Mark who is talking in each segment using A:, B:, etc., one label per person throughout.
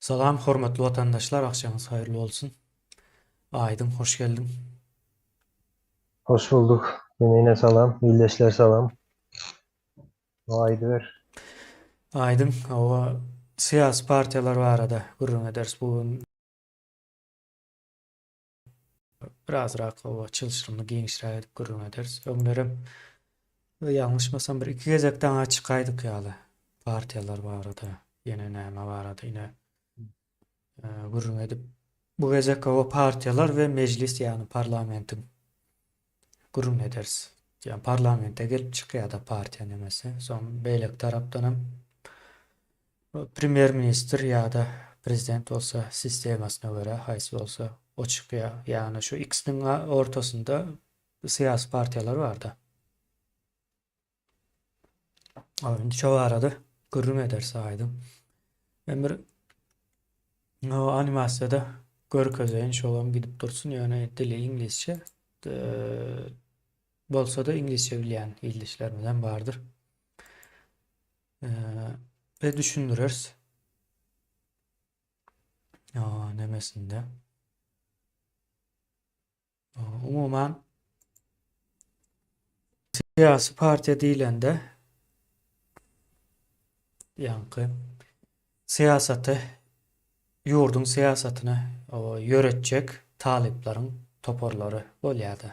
A: Salam hormatly watandaşlar agşamyňyz haýyrly bolsun. Aýdyň hoş geldiň.
B: Hoş bulduk. Ýene salam, ildeşler salam. Aýdyber.
A: Aýdyň, hawa, syýasy partiýalar barada gürrüň ederis bu gün. Birazrak hawa çylşyrymly giňişräk edip gürrüň ederis. Öňlerem ýalňyşmasam bir iki gezek daňa çykaýdyk ýaly partiýalar barada, ýene näme barada ine gürrüň edip. Bu gezek hawa partiýalar we mejlis ýagny parlamentiň gürrüňini ederis. Ýagny parlamente gelip çykýar-da partiýa nemesi. Soň beýleki tarapdanam Premýer-ministr ýa-da prezident bolsa sistemasyna görä haýsy bolsa o çykýar. Ýagny şu ikisiniň ortasynda syýasy partiýalar barda. Indi şo barada gürrüň ederis aýdyň. Men bir animasiýada görkezeýin şolam gidip dursun ýöne dili iňlisçe bolsa-da iňlisçe bilýän ildeşlerimizem bardyr. Ve düşündireris. Nemesinde. Umuman syýasy partiýa diýlende ýaňky syýasaty ýurduň syýasatyny ýöretjek talyplaryň toparlary bolýar-da.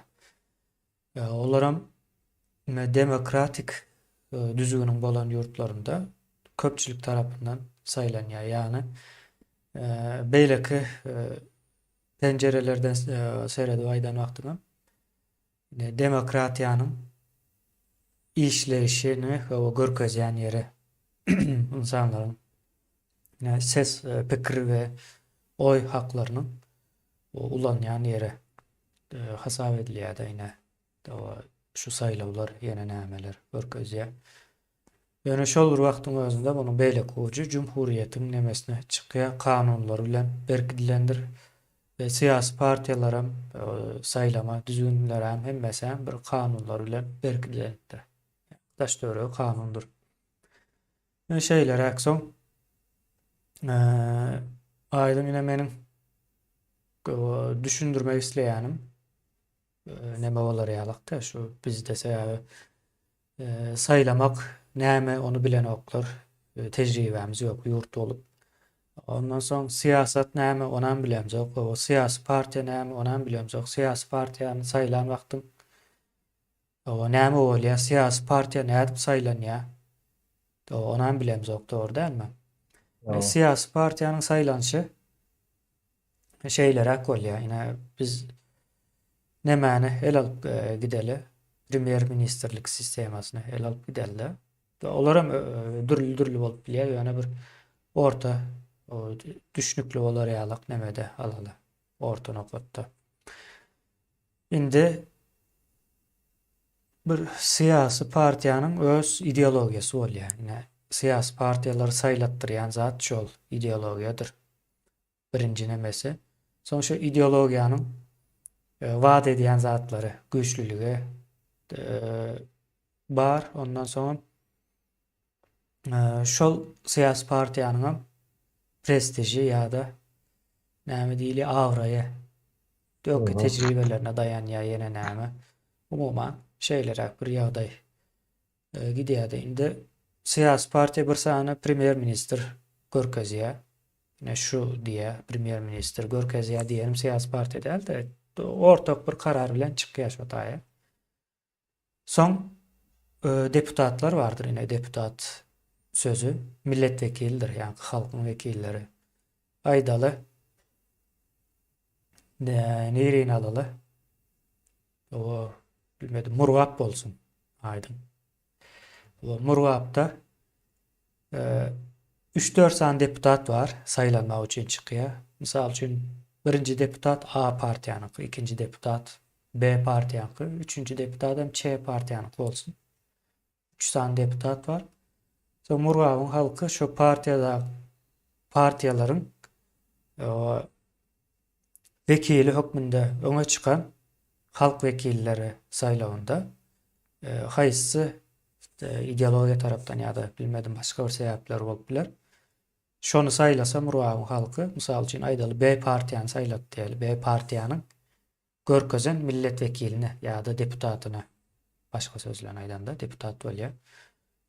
A: Olaram demokratik düzgüniň bolan ýurtlarynda köpçülik tarapyndan saýlanýar. Ýagny beýleki penjirelerden seredip aýdan wagtyňam demokratiýanyň işleýşini görkezýän ýeri ynsanlaryň ses, pikir we oý haklarynyň ulanýan ýeri hasap edilýär-de ine şu saýlawlar ýene nämeler görkezýär. Ýöne şol bir wagtyň özünde munuň beýleki ujy jumhuriýetiň nemesine çykýar, kanunlar bilen berkidilendir we syýasy partiýalaram saýlama düzgünlerem hemmesem bir kanunlar bilen berkidilendir. Daş-töweregi kanundyr. Ine şeýleräk soň aýdyň ine meniň düşündirmek isleýänim neme bolar ýalakda şu bizde sebäbi saýlamak näme ony bilenoklar tejribämiz ýok ýurt bolup ondan soň syýasat näme onam bilemzok o syýasy partiýa näme onam bilemzok syýasy partiýany saýlan wagtyň Hawa näme bolýa syýasy partiýa nädip saýlanýa onam bilemzok dogry dälmi?
B: Hawa.
A: Syýasy partiýanyň saýlanyşy şeýleräk bolýa ine biz nemäni el alyp gideli premýer ministrlik sistemasyny el alyp gidelide olaram dürli dürli bolup bilýär ýöne bir orta düşnükli bolar ýalak nemede alaly orta nokatda. Indi bir syýasy partiýanyň öz ideologiýasy bolýar. Ine, syýasy partiýalary saýlatdyrýan zat şol ideologiýadyr. Birinji nemesi. Soň şu ideologiýanyň e, wada edýän zatlary, güýçlüligi e, bar. Ondan soň e, şol syýasy partiýanyň hem prestiji ýa-da näme diýilýär, abraýy Öňki tejribelerine daýanýar ýene näme. Umuman, şeýleräk bir ýagdaý gidýärdi. Indi syýasy partiýa bir sany premýer-ministr görkezýär. Ine şu diýýär, premýer-ministr görkezýär diýenim syýasy partiýa däl-de, ortak bir karar bilen çykýar şo taýa. Soň deputatlar bardyr, ine deputat sözi millet wekilidir, ýagny halkyň wekilleri. Aýdaly, nirini alaly? O, bilmedim, Murgap bolsun, aýdyň. O, Murgapda üç-dört sany deputat bar, saýlanmak üçin çykýar. Mysal üçin, birinji deputat A partiýanyňky, ikinji deputat B partiýanyňky, üçünji deputat hem Ç partiýanyňky bolsun. Üç sany deputat bar. Soň Murgabyň halky şo partiýada partiýalaryň wekili hökmünde öňe çykan halk wekilleri saýlawynda haýsy ideologiýa tarapdan ýa-da bilmedim başga bir sebäpler bolup biler. Şony saýlasa Murgabyň halky, mysal üçin aýdaly B partiýany saýlady diýeli, B partiýanyň görkezen milletwekiline ýa-da deputatyna, başga söz bilen aýdanda deputat bolýar.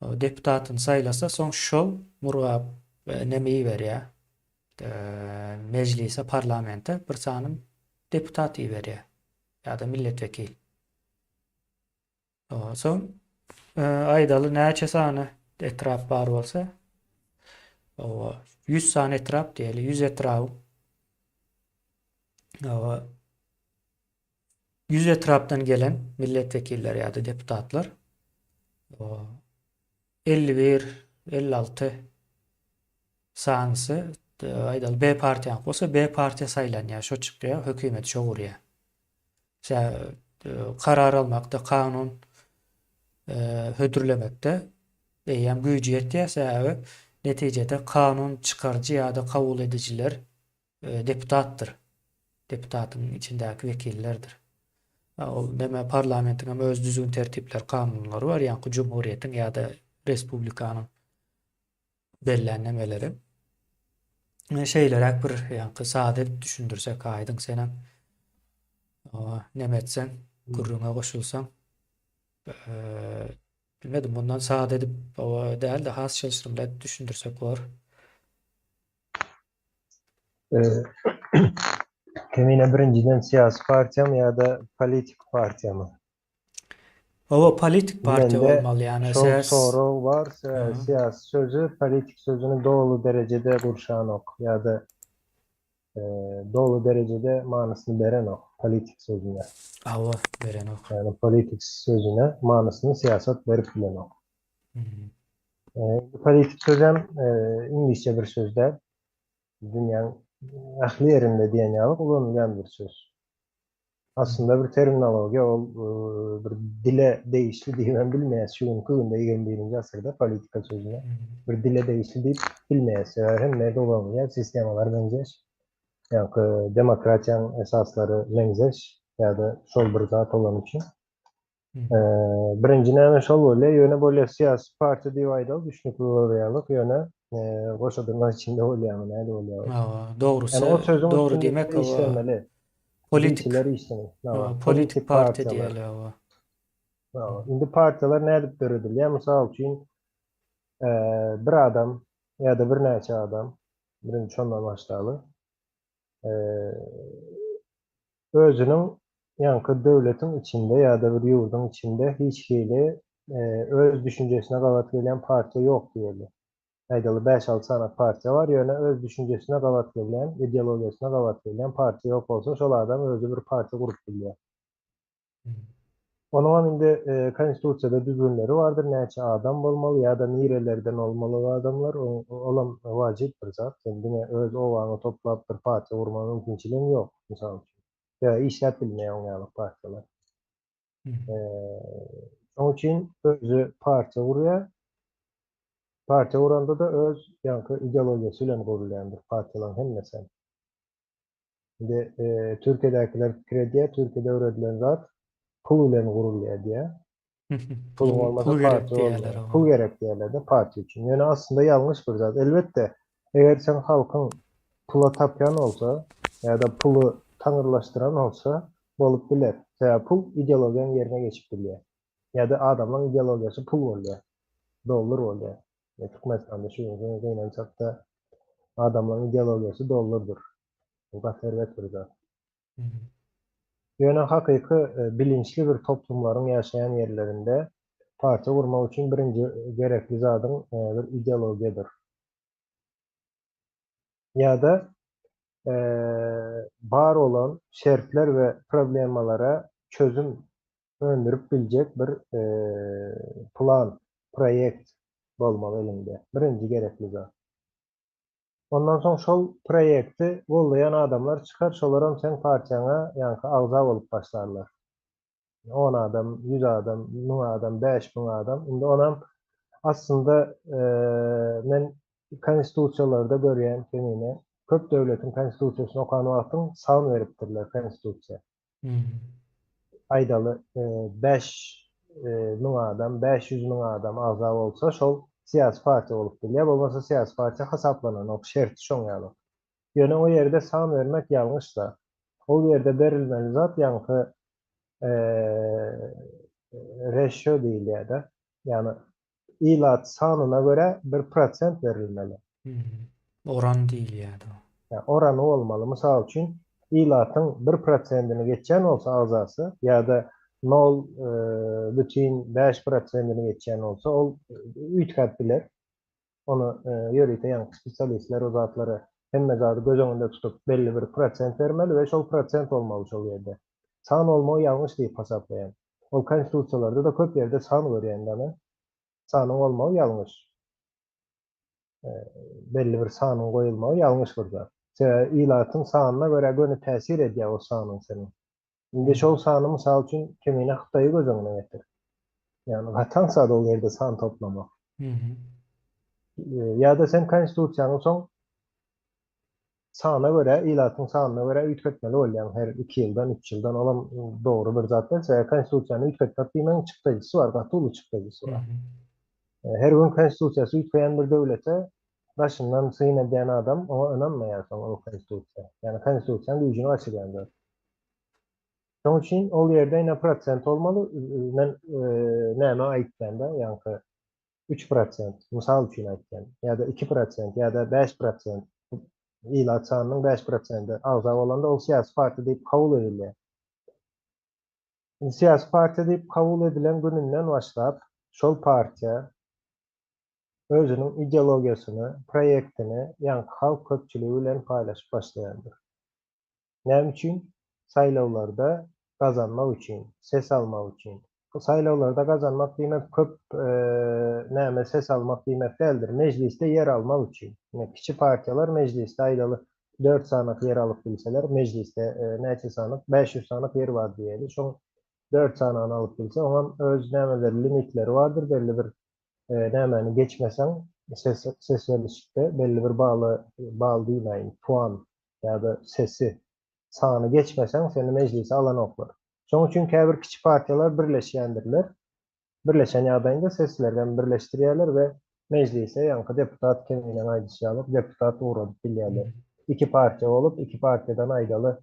A: Deputatyny saýlasa, soň şol Murgap neme iberýär? Mejlise, parlamente bir sany deputat iberýär ýa-da milletwekil. Soň aýdaly näçe sany etrap bar bolsa, owa 100 sany etrap diýeli, 100 etrabyň owa 100 etrapdan gelen milletvekilleri ýa-da deputatlar owa 51, 56 sanysy aýdaly B partiýanyň bolsa B partiýa saýlanýar, şo çykýar, hökümet şo gurýar. Karar almakda, kanun hödürlemekde eýýäm güýji ýetýär, sebäbi netijede kanun çykaryjy ýa-da kabul edijiler deputatdyr. Deputatyň içindäki wekillerdir. Ol neme parlamentiň hem öz düzgün-tertipleri, kanunlary bar, ýaňky jumhuriýetiň ýa-da respublikanyň bellän nemeleri. Şeýleräk bir ýaňky sada edip düşündirsek aýdyň senem neme etseň, gürrüňe goşulsaň. Bilmedim, bundan sada edip däl-de has çylşyrymly edip düşündirsek bor.
B: Kemine birinjiden syýasy partiýamy ýa-da politik partiýamy?
A: Hawa, politik partiýa
B: Mende
A: bolmaly, ýagny
B: şol
A: ses
B: sorag bar,
A: Aha.
B: syýasy sözi politik sözüni doly derejede gurşanok ýa-da doly derejede manysyny berenok politik sözüne.
A: Hawa, berenok.
B: Ýagny politik sözüne manysyny syýasat berip bilenok. Politik sözem iňlisçe bir söz däl. Dünýäň ähli ýerinde diýen ýaly ulanylýan bir söz. Aslynda bir terminologiýa ol bir dile degişli diýibem bilmeýäs. Şu günki günde 21-nji asyrda politika sözüne bir dile degişli diýip bilmeýäs. Sebäbi hemme ýerde ulanylýar, sistemalar meňzeş. Ýaňky demokratiýanyň esaslary meňzeş ýa-da şol bir zat bolany üçin. Birinji näme şol bolýar, ýöne bolýar syýasy partiýa diýip aýdaly düşnükli bolar ýalyk, ýöne goşa dyrnak içinde bolýarmy, näde bolýar?
A: Hawa, dogrusy,
B: Ýani o sözüň
A: dogry
B: üstünde
A: diýmek hawa.
B: işlemeli.
A: Politik.
B: Dilçiler işlemeli.
A: Hawa, politik partiýa diýeli hawa.
B: Hawa, indi partiýalar nädip döredilýär? Mysal üçin, bir adam ýa-da birnäçe adam, birinji şondan başlaly. Özüniň ýaňky döwletiň içinde ýa-da bir ýurduň içinde hiç hili öz düşünjesine gabat gelýän partiýa ýok diýeli. Aýdaly bäş-alty sany partiýa bar, ýöne öz düşünjesine gabat gelýän, ideologiýasyna gabat gelýän partiýa ýok bolsa, şol adam özi bir partiýa gurup bilýär. Onuňam indi konstitusiýada düzgünleri bardyr, näçe adam bolmaly ýa-da nirelerden bolmaly o adamlar, olam wajyp bir zat. Sen diňe öz obaňy toplap bir partiýa gurmaga mümkinçiligiň ýok, mysal üçin. Ýa işläp bilmeýär oň ýaly partiýalar. Şoň üçin özi partiýa gurýar. Partiýa guranda-da öz ýaňky ideologiýasy bilen gurulýandyr partiýalaryň hemmesi. Indi Türkiýedäkiler pikir edýär, Türkiýede öwredilen zat pul bilen gurulýar diýýär. Pul bolmasa
A: Pul gerek
B: partiýa
A: diýýärler.
B: bolmaýar. Pul gerek diýýärler-de partiýa üçin. Ýöne aslynda ýalňyş bir zat. Elbetde, eger sen halkyň pula tapýan bolsa ýa-da puly taňrylaşdyran bolsa, bolup biler. Sebäbi pul ideologiýanyň ýerine geçip bilýär. Ýa-da adamlaryň ideologiýasy pul bolýar. Dollar bolýar. Türkmenistanda şu gün gynansak-da adamlaryň ideologiýasy dollardyr. Bu gaty erbet bir zat. Ýöne hakyky bilinçli bir toplumlaryň ýaşaýan ýerlerinde partiýa gurmak üçin birinji gerekli zadyň bir ideologiýadyr. Ýa-da bar bolan şertler we problemalara çözüm öndürip biljek bir plan, proýekt bolmaly eliňde. Birinji gerekli zat. Ondan soň şol proýekti goldaýan adamlar çykar, şolaram seň partiýaňa ýaňky agza bolup başlarlar. On adam, 100 adam, 1000 adam, 5000 adam. Indi onam aslynda men konstitusiýalarda görýän kemine, köp döwletiň konstitusiýasyny okan wagtyň san beripdirler konstitusiýa. Aýdaly 5000 adam, 500 000 adam agza bolsa şol. syýasy partiýa bolup bilýär, bolmasa syýasy partiýa hasaplananok, şerti şoň ýaly. Ýöne o ýerde san bermek ýalňyş zat. Ol ýerde berilmeli zat ýaňky reşo diýilýär-de. Ýagny ilat sanyna görä bir prosent berilmeli.
A: Oran diýilýär-de.
B: Ýa orany bolmaly. Mysal üçin, ilatyň bir prosentini geçýän bolsa agzasy ýa-da nol bütin bäş prosentini geçýän bolsa, ol üýtgäp biler. Ony ýörite ýaňky spesialistler o zatlary hemme zady göz öňünde tutup belli bir prosent bermeli we şol prosent bolmaly şol ýerde. San bolmagy ýalňyş diýip hasaplaýan. Ol konstitusiýalarda-da köp ýerde san görýän dana. Sanyň bolmagy ýalňyş. Belli bir sanyň goýulmagy ýalňyş bir zat. Sebäbi ilatyň sanyna görä göni täsir edýär o sanyň seniň. Indi şol sany mysal üçin kemine Hytaýy göz öňüne getir. Ýagny gaty aňsat ol ýerde san toplamak. Ýa-da sen konstitusiýany soň sana görä, ilatyň sanyna görä üýtgetmeli bolýaň her iki ýyldan, üç ýyldan. Olam dogry bir zat däl. Sebäbi konstitusiýany üýtgetmek diýmegiň çykdajysy bar, gaty uly çykdajysy bar. Her gün konstitusiýasy üýtgeýän bir döwlete daşyndan syn edýän adam oňa ynanmaýar soň ol konstitusiýa. Ýagny konstitusiýanyň güýjüni gaçyrýan zat. Şonuň üçin ol ýerde ine prosent bolmaly. Men näme aýtýan-da, ýaňky 3% mysal üçin aýtýan, ýa-da 2% ýa-da 5% ilat sanynyň 5%-i agza bolanda ol syýasy partiýa diýip kabul edilýär. Indi syýasy partiýa diýip kabul edilen gününden başlap şol partiýa özüniň ideologiýasyny, proýektini ýaňky halk köpçüligi bilen paýlaşyp başlaýandyr. Näme üçin? Saýlawlarda gazanmak üçin, ses almak üçin. Saýlawlarda gazanmak diýmek köp näme ses almak diýmek däldir. Mejlisde ýer almak üçin. Ine kiçi partiýalar mejlisde aýdaly 4 sanyk ýer alyp bilseler, mejlisde näçe sanyk? 500 sanyk ýer bar diýeli. Şoň 4 sanygyny alyp bilse, oňam öz nämeleri, limitleri bardyr, belli bir nämäni geçmeseň ses ses berlişikde belli bir baly bal diýmäýin, puan ýa-da sesi, sany geçmeseň seni mejlise alanoklar. Şonuň üçin käbir kiçi partiýalar birleşýändirler. Birleşen ýagdaýynda sesleri hem birleşdirýärler we mejlise ýaňky deputat keminiň aýdyşy ýaly deputat ugradyp bilýärler. Iki partiýa bolup, iki partiýadan aýdaly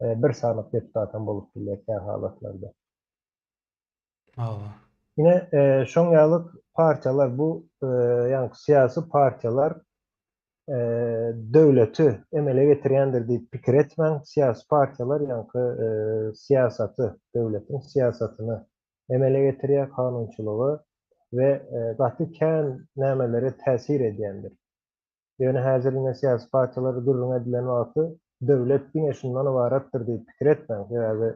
B: bir sanyk deputat hem bolup bilýär kä halatlarda.
A: Hawa.
B: Ine, şoň ýaly partiýalar bu ýaňky syýasy partiýalar döwleti emele getirýändir diýip pikir etmäň. Syýasy partiýalar ýaňky syýasaty, döwletiň syýasatyny emele getirýär, kanunçylygy we gaty kän nämelere täsir edýändir. Ýöne häzir ine syýasy partiýalar gürrüň edilen wagty döwlet diňe şundan ybaratdyr diýip pikir etmäň. Sebäbi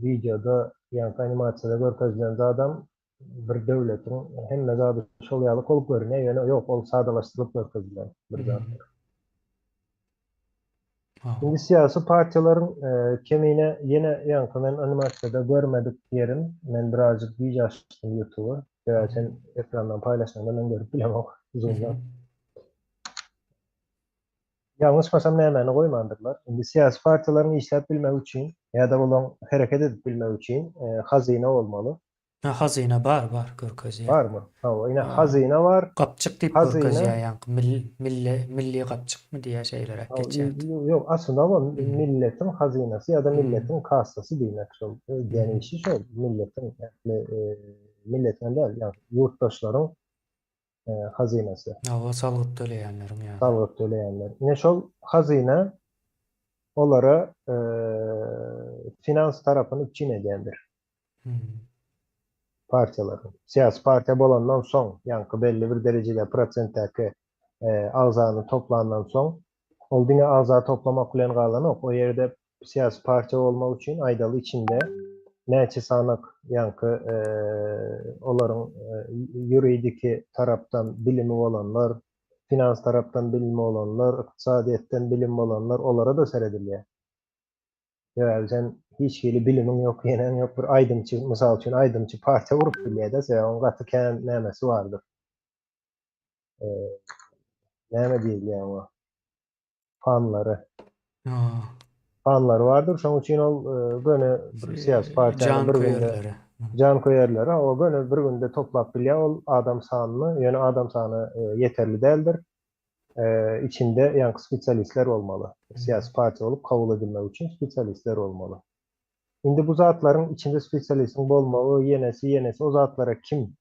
B: wideoda ýaňky animasiýada görkezilen zadam bir döwletiň hemme zady şol ýaly bolup görünýär, ýöne ýok, ol sadalaşdyrylyp görkezilen bir zatdyr. Indi syýasy partiýalaryň kemine ýene ýaňky men animasiýada görmedik ýerim, men birazjyk giç açdym YouTube-y. Sebäbi sen ekrandan paýlaşanda men görüp bilemok Zoom-dan. Ýalňyşmasam nämäni goýmandyrlar. Indi syýasy partiýalaryň işläp bilmegi üçin ýa-da olaň hereket edip bilmegi üçin hazyna bolmaly.
A: Ha hazyna bar bar görkezýär.
B: Barmy? Hawa, ine hazyna bar.
A: Gapjyk diýip görkezýär ýaňky milli milli gapjykmy diýýär şeýleräk geçýär.
B: Ýok, aslynda ol milletiň hazynasy ýa-da milletiň kassasy diýmek şol. Edýän işi şol milletiň ähli milletiň däl, ýagny ýurtdaşlaryň hazynasy.
A: Hawa, salgyt töleýänleriň ýa-da.
B: Salgyt töleýänler. Ine şol hazyna olara finans tarapyny üpjün edýändir. Partiýalaryň. Syýasy partiýa bolandan soň, ýaňky belli bir derejede prosentdäki agzany toplandan soň, ol diňe agza toplamak bilen galanok, o ýerde syýasy partiýa bolmak üçin aýdaly içinde näçe sanak ýaňky olaryň ýuridiki tarapdan bilimi bolanlar, finans tarapdan bilimi bolanlar, ykdysadyýetden bilimi bolanlar olara-da seredilýär. Sebäbi sen hiç hili bilimiň ýok, ýeneň ýok bir aýdymçy, mysal üçin aýdymçy partiýa gurup bilýär-de, sebäbi onuň gaty kän nämesi bardyr. Näme diýilýär oňa? Fanlary. Fanlary bardyr, şonuň üçin ol göni bir syýasy partiýanyň bir günde. Janköýerleri o göni bir günde toplap bilýär ol adam sanyny, ýöne adam sany ýeterli däldir. Içinde ýaňky spesialistler bolmaly. Syýasy partiýa bolup kabul edilmek üçin spesialistler bolmaly. Indi bu zatlaryň içinde spesialistiň bolmagy, ýenesi, ýenesi o zatlara kim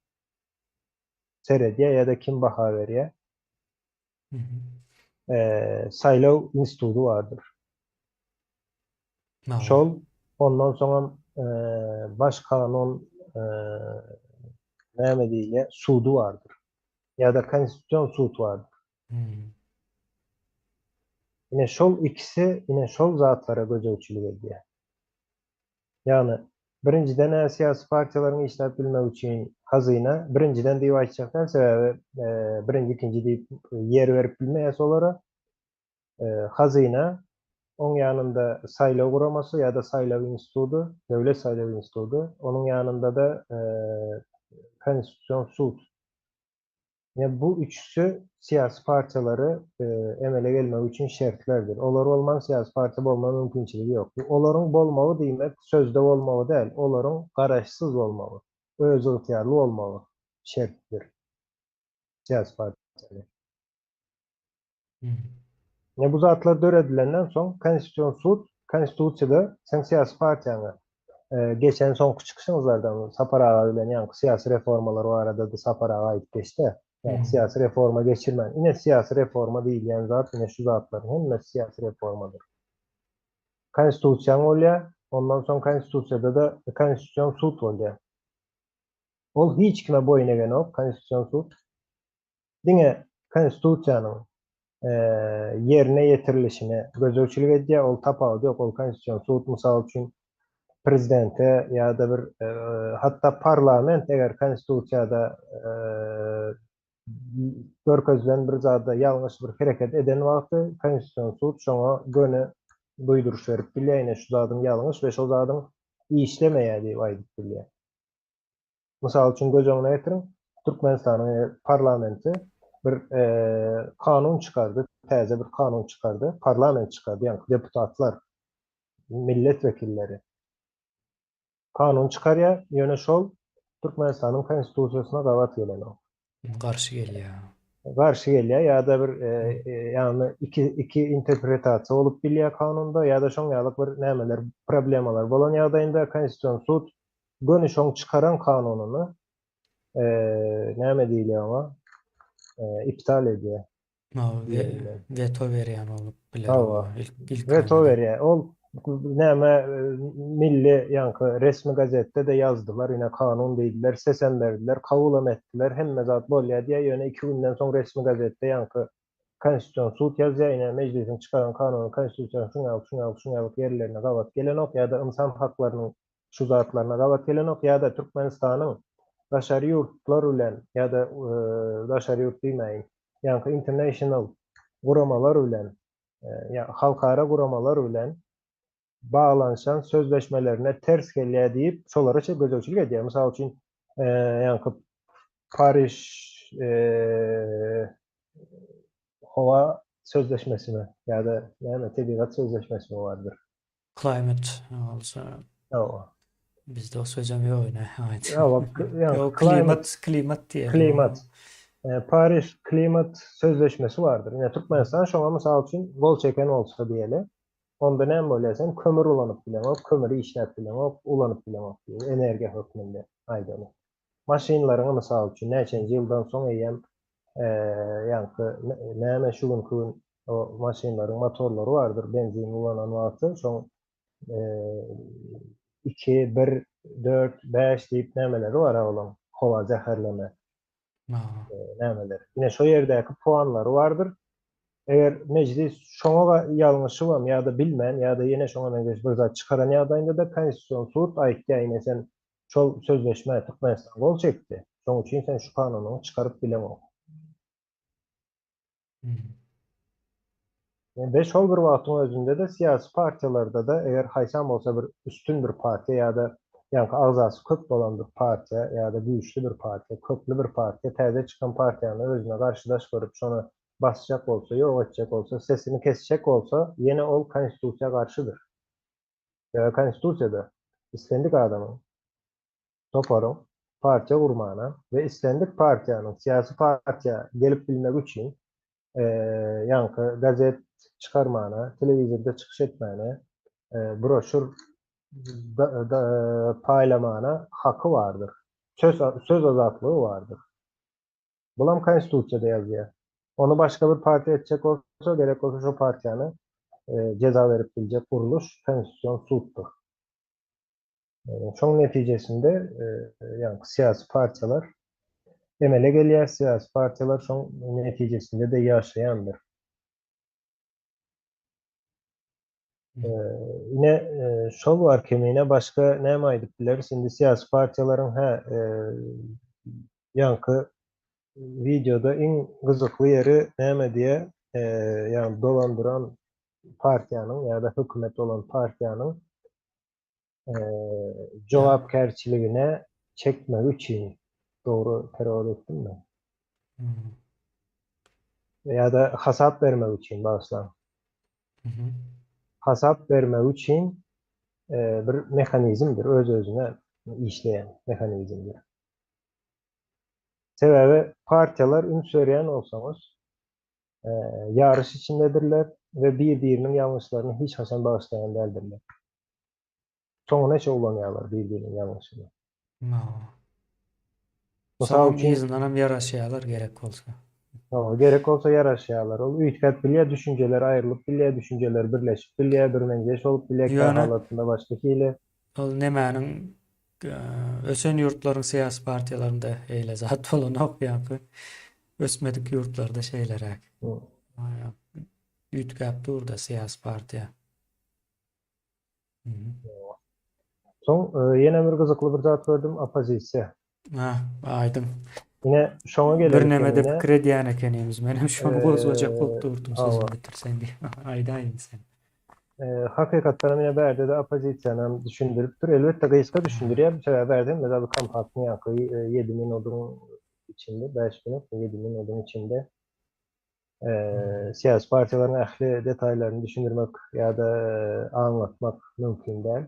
B: seredýär ýa-da kim baha berýär? Saýlaw instituty bardyr. Şol ondan soňam baş kanun näme diýilýär, sudy bardyr. Ýa-da konstitusion sud bardyr. Ine şol ikisi ine şol zatlara gözegçilik edýär. Ýagny, birinjiden-ä syýasy partiýalaryň işläp bilmegi üçin hazyna, birinjiden diýip aýtjak däl, sebäbi birinji, ikinji diýip ýer berip bilmeýäs olara. Hazyna, oň ýanynda saýlaw guramasy ýa-da saýlaw institudy, döwlet saýlaw institudy, onuň ýanynda-da konstitusion sud. Ine bu üçüsi syýasy partiýalary emele gelmegi üçin şertlerdir. Olar bolman syýasy partiýa bolma mümkinçiligi ýok. Olaryň bolmagy diýmek sözde bolmagy däl, olaryň garaşsyz bolmagy, özygtyýarly bolmagy şertdir syýasy partiýanyň. Ine bu zatlar döredilenden soň Konstitusion sud Konstitusiýada seň syýasy partiýaňa geçen soňky çykyşyňyzlardan Sapar aga bilen ýaňky syýasy reformalar barada-da Sapar aga aýdyp geçdi. Ýaňky syýasy reforma geçirmän. Ine syýasy reforma diýilýän zat ine şu zatlaryň hemmesi syýasy reformadyr. Konstitusiýaň bolýar, ondan soň Konstitusiýada-da Konstitusion sud bolýar. Ol hiç kime boýun egenok Konstitusion sud. diňe Konstitusiýanyň ýerine ýetirilişine gözegçilik edýär, ol tapawudy ýok, ol Konstitusion sud, mysal üçin, prezidente ýa-da bir hatda parlament eger Konstitusiýada görkezilen bir zada ýalňyş bir hereket eden wagty Konstitusion sud şoňa göni duýduryş berip bilýär, ine şu zadyň ýalňyş we şol zadyň işlemeýär diýip aýdyp bilýär. Mysal üçin göz öňüne getiriň, Türkmenistanyň parlamenti bir kanun çykardy, täze bir kanun çykardy, parlament çykardy, ýagny deputatlar, millet wekilleri kanun çykarýar, ýöne şol Türkmenistanyň konstitusiýasyna gabat gelenok.
A: Garşy gelýär.
B: Garşy gelýär ýa-da bir ýagny iki iki interpretasiýa bolup bilýär kanunda ýa-da şoň ýaly bir nämeler problemalar bolan ýagdaýynda konstitusion sud göni şoň çykaran kanunyny näme diýilýär oňa iptal edýär.
A: Weto berýän bolup biler.
B: Hawa. Weto berýär. Ol näme milli ýaňky resmi gazetde-de ýazdylar, ine kanun diýdiler, sesem berdiler, kabulam etdiler, hemme zat bolýar diýýär, ýöne iki günden soň resmi gazetde ýaňky Konstitusion sud ýazýar, ine mejlisiň çykaran kanuny konstitusiýanyň şuň ýaly, şuň ýaly, şuň ýaly ýerlerine gabat gelenok ýa-da ynsan haklarynyň şu zatlaryna gabat gelenok ýa-da Türkmenistanyň daşary ýurtlar bilen ýa-da daşary ýurt diýmäýin, ýaňky international guramalar bilen, ýa halkara guramalar bilen baglanyşan sözleşmelerine ters gelýär diýip, şolara çe gözegçilik edýär. Mysal üçin, ýaňky Pariž howa sözleşmesine ýa-da näme tebigat sözleşmesine bardyr.
A: Climate bolsa.
B: Hawa.
A: Bizde o sözem ýok ine.
B: Hawa,
A: ýa klimat, klimat diýelim.
B: Klimat. Pariž klimat sözleşmesi bardyr. Ine Türkmenistan şoňa mysal üçin gol çeken bolsa diýeli. Onda näme bolýar? Sen kömür ulanyp bileňok, kömüri işläp bileňok, ulanyp bileňok diýeli, energiýa hökmünde aýdaly. Maşynlaryňy mysal üçin näçenji ýyldan soň eýýäm ýaňky näme şu günki gün o maşynlaryň motorlary bardyr, benzin ulanan wagty şoň 2, 1, 4, 5 diýip nämeleri bar olaň howa zäherleme nämeler. Ine şo ýerdäki puanlary bardyr. Eger mejlis şoňa ýalňyşybam ýa-da bilmän ýa-da ýene şoňa meňzeş bir zat çykaran ýagdaýynda-da Konstitusion sud aýtýar ine sen şol sözleşmä Türkmenistan gol çekdi. Şoň üçin sen şu kanunyňy çykaryp bileňok. We şol bir wagtyň özünde-de syýasy partiýalarda-da eger haýsam bolsa bir üstün bir partiýa ýa-da ýaňky agzasy köp bolan bir partiýa ýa-da güýçli bir partiýa, kökli bir partiýa täze çykan partiýany özüne garşydaş görüp şony basjak bolsa, ýok etjek bolsa, sesini kesjek bolsa, ýene ol konstitusiýa garşydyr. Sebäbi konstitusiýada islendik adamyň. toparyň partiýa gurmana we islendik partiýanyň syýasy partiýa gelip bilmegi üçin ýaňky gazet çykarmana, telewizorda çykyş etmäne, broşur paýlamana haky bardyr. Söz söz azatlygy bardyr. Bulam konstitusiýada ýazýar. Ony başga bir partiýa etjek bolsa, gerek bolsa şo partiýany jeza berip biljek gurluş konstitusion suddur. Şoň netijesinde ýaňky syýasy partiýalar emele gelýär, syýasy partiýalar şoň netijesinde-de ýaşaýandyr. Ine, şol bar kemine, başga näme aýdyp bileris? Indi syýasy partiýalaryň hä, ýaňky wideoda iň gyzykly ýeri näme diýe, ýagny dolandyran partiýanyň ýa-da hökümet bolan partiýanyň jogapkärçiligine çekmegi üçin dogry perewod etdimmi? Ýa-da hasap bermek üçin bagyşlaň. Hasap bermek üçin bir mehanizmdir, öz-özüne işleýän mehanizmdir. Sebäbi partiýalar üns berýän bolsaňyz, ýaryş içindedirler we bir-biriniň ýalňyşlaryny hiç haçan bagyşlaýan däldirler. Soňuna çe ulanýarlar bir-biriniň ýalňyşyny.
A: Mysal Soňam üçin, yzyndanam ýaraşýarlar gerek bolsa.
B: Hawa, gerek bolsa ýaraşýarlar. Ol üýtgäp bilýär, düşünjeler aýrylyp bilýär, düşünjeler birleşip bilýär, birmeňzeş bolup bilýär, kä Ýöne halatynda başga hili.
A: ol nemäniň ösen ýurtlaryň syýasy partiýalarynda eýle zat bolanok ýaňky ösmedik ýurtlarda şeýleräk. Üýtgäp dur-da syýasy partiýa.
B: Soň ýene bir gyzykly bir zat gördüm, oppozisiýa.
A: Ha, aýdyň.
B: Ine, şoňa gelelim.
A: Bir nemede pikir edýän ekenimiz. Men hem şony gozgajak bolup durdum, sözüňi bitirseň diýip. Aýdaýyn sen.
B: Hakykatdan hem ine bärde-de oppozisiýany hem düşündiripdir. Elbetde gysga düşündirýär, sebäbi bärde hemme zady kompaktny ýaňky 7 minudyň içinde, 5 minut, 7 minudyň içinde syýasy partiýalaryň ähli detaýlaryny düşündirmek ýa-da aňlatmak mümkin däl.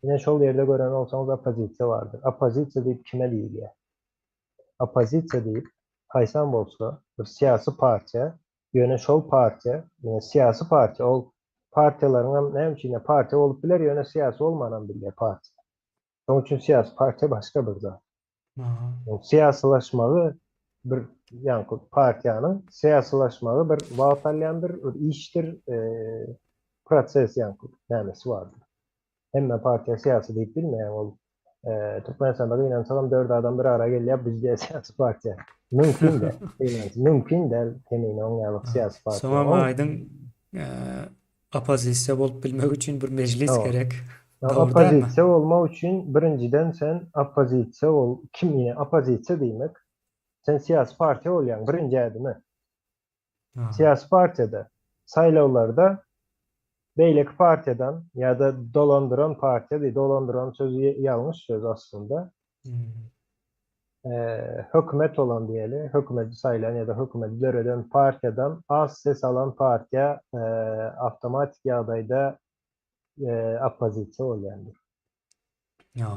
B: Ine şol ýerde gören bolsaňyz oppozisiýa bardyr. Oppozisiýa diýip kime diýilýär? Oppozisiýa diýip haýsam bolsa bir syýasy partiýa, ýöne şol partiýa, ýöne syýasy partiýa, ol partiýalaryň hem näme üçin partiýa bolup biler, ýöne syýasy bolmanam bilýär partiýa. Şonuň üçin syýasy partiýa başga bir zat. Syýasylaşmagy bir ýaňky partiýanyň syýasylaşmagy bir wagt alýandyr, bir işdir, proses ýaňky nämesi bardyr. Hemme partiýa syýasy diýip bilmeýän ol Türkmenistanda gynansagam dört adam bir ara gelýär, biz diýýär syýasy partiýa. Mümkin däl. Gynans, mümkin däl kemine oň ýaly syýasy partiýa.
A: Soňam aýdyň Oppozisiýa bolup bilmek üçin bir mejlis gerek.
B: Dogry dälmi? Oppozisiýa bolmak üçin birinjiden sen oppozisiýa bol, kim ine oppozisiýa diýmek, sen syýasy partiýa bolýaň birinji ädimi. Syýasy partiýada saýlawlarda beýleki partiýadan ýa-da dolandyran partiýa diý, dolandyran sözi ýalňyş söz aslynda. Hökümet bolan diýeli, hökümeti saýlan ýa-da hökümeti döreden partiýadan az ses alan partiýa awtomatik ýagdaýda oppozisiýa bolýandyr.
A: Ýa.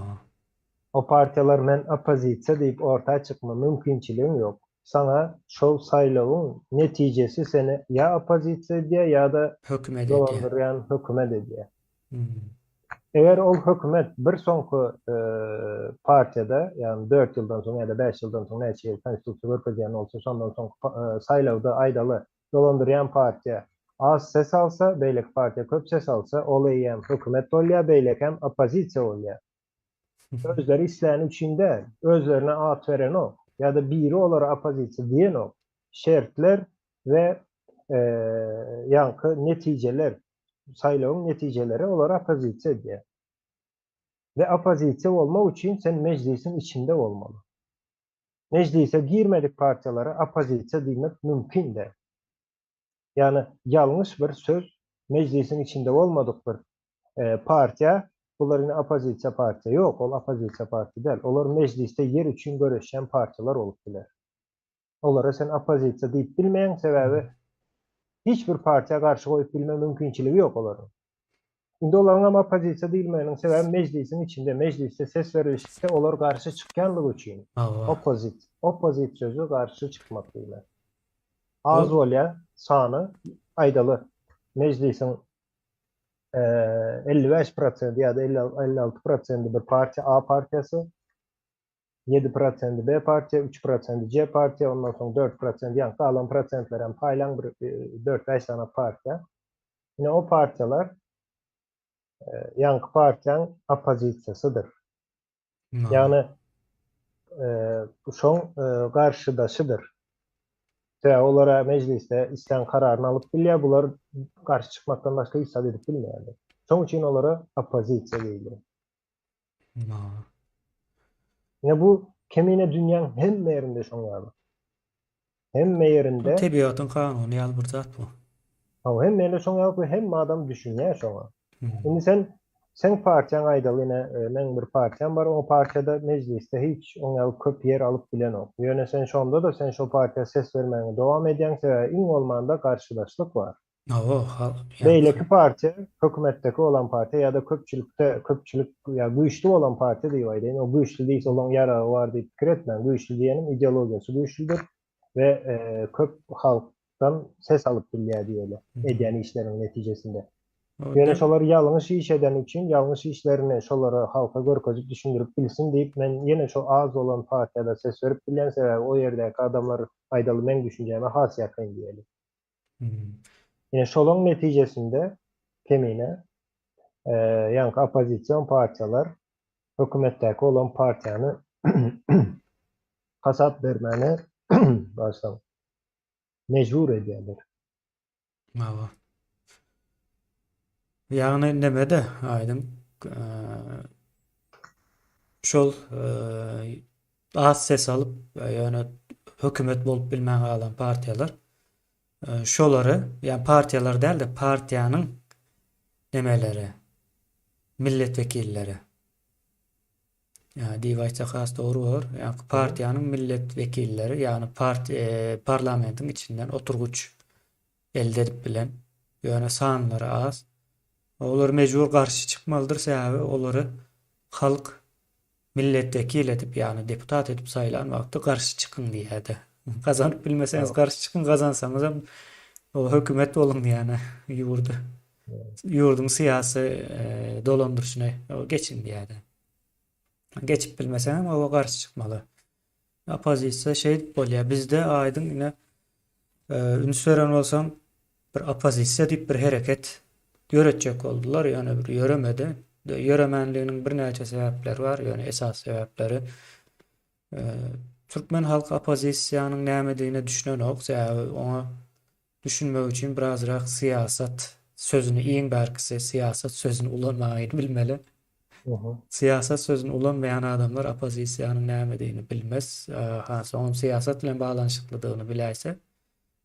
B: O partiýalar men oppozisiýa diýip orta çykma mümkinçiligiň ýok. Saňa şol saýlawyň netijesi seni ýa oppozisiýa edýär ýa-da
A: hökümet edýär.
B: Dolandyrýan hökümet edýär. Eger ol hökümet bir soňky partiýada, ýagny dört ýyldan soň ýa-da bäş ýyldan soň näçe ýyl konstitusiýa görkezýän bolsa, şondan soňky saýlawda aýdaly, dolandyrýan partiýa az ses alsa, beýleki partiýa köp ses alsa, ol eýýäm hökümet bolýar, beýlekem oppozisiýa bolýar. Özleri isläni üçin däl, özlerine at berenok ýa-da biri olara oppozisiýa diýenok. Şertler we ýaňky netijeler saýlawyň netijeleri olary oppozisiýa edýär. We oppozisiýa bolmak üçin sen mejlisiň içinde bolmaly. Mejlise girmedik partiýalara oppozisiýa diýmek mümkin däl. Ýagny ýalňyş bir söz mejlisiň içinde bolmadyk bir partiýa bular indi oppozisiýa partiýa. Ýok, ol oppozisiýa partiýa däl. Olar mejlisde ýer üçin göreşýän partiýalar bolup biler. Olara sen oppozisiýa diýip bilmeýäň, sebäbi hiç bir partiýa garşy goýup bilme mümkinçiligi ýok olaryň. Indi olaryň hem oppozisiýa diýilmeginiň sebäbi mejlisiň içinde, mejlisde ses berilişikde olar garşy çykýanlygy üçin. Oppozit, oppozit sözi garşy çykmak diýmek. Az bolýar sany, aýdaly, mejlisiň 55 prosenti ýa-da 56 prosenti bir partiýa, A partiýasy, 7 prosenti B partiýa, 3 prosenti C partiýa, ondan soň 4 prosent, ýa galan prosentleri hem paýlaň bir 4-5 sany partiýa. Ine o partiýalar ýaňky partiýaň oppozisiýasydyr. Ýagny şoň garşydaşydyr. Sebäbi olara mejlisde islän kararyny alyp bilýär, bular garşy çykmakdan başga hiç zat edip bilmeýärler. Şoň üçin olara oppozisiýa diýilýär. Ine bu kemine dünýäň hemme ýerinde şoň ýaly. Hemme ýerinde.
A: Tebigatyň kanuny ýaly bir zat bu.
B: Hawa, hemme ýerde şoň ýaly we hemme adam düşünýär şoňa. Indi sen seň partiýaň aýdaly ine meň bir partiýam bar, o partiýada mejlisde hiç oň ýaly köp ýer alyp bilenok. Ýöne sen şonda-da sen şo partiýa ses bermäňe dowam edýäň, sebäbi iň bolmanda garşydaşlyk bar.
A: Hawa, halk
B: Beýleki partiýa, hökümetdeki bolan partiýa ýa-da köpçülikde, köpçülik ýa güýçli bolan partiýa diýip aýdaýyn, o güýçli diýse olaň ýaragy bar diýip pikir etmäň, güýçli diýenim ideologiýasy güýçlüdir we köp halkdan ses alyp bilýär diýeli, edýän işleriniň netijesinde. Ýöne şolar ýalňyş iş edeni üçin, ýalňyş işlerini şolara halka görkezip düşündirip bilsin diýip, men ýene şo az bolan partiýada ses berip bilýän, sebäbi o ýerdäki adamlar aýdaly meň düşünjäme has ýakyn diýeli. Ine şolaň netijesinde kemine ýaňky oppozision partiýalar hökümetdäki bolan partiýany hasap bermäne başlaň mejbur edýärler.
A: Hawa. Ýagny nemede aýdyň şol az ses alyp ýöne hökümet bolup bilmän galan partiýalar şolary ýa partiýalar däl-de partiýanyň nemeleri milletvekilleri ýa diýip aýtsak has dogry bolar. Ýa partiýanyň milletvekilleri ýagny part parlamentiň içinden oturgyç elde edip bilen ýöne sanlary az. Olar mejbur garşy çykmalydyr sebäbi olary halk milletvekil edip ýagny deputat edip saýlan wagty garşy çykyň diýýärdi. Gazanyp bilmeseňiz garşy çykyň gazansaňyzam o hökümet boluň diýýäne ýurdy ýurduň syýasy dolandyryşyny geçiň diýýärdi. Geçip bilmeseňem oba garşy çykmaly. Oppozisiýa şeýdip bolýar. Bizde aýdyň ine üns beren bolsaň bir oppozisiýa diýip bir hereket ýöretjek boldular, ýöne bir ýöremedi. Ýöremänliginiň birnäçe sebäpleri bar, ýöne esasy sebäpleri türkmen halky oppozisiýanyň nämedigine düşünenok, sebäbi oňa düşünmek üçin birazrak syýasat sözüni iň bärkisi syýasat sözüni ulanmagy bilmeli. Syýasat sözüni ulanmaýan adamlar oppozisiýanyň nämedigini bilmez. Ha, soňam syýasat bilen baglanyşyklydygyny biläýse,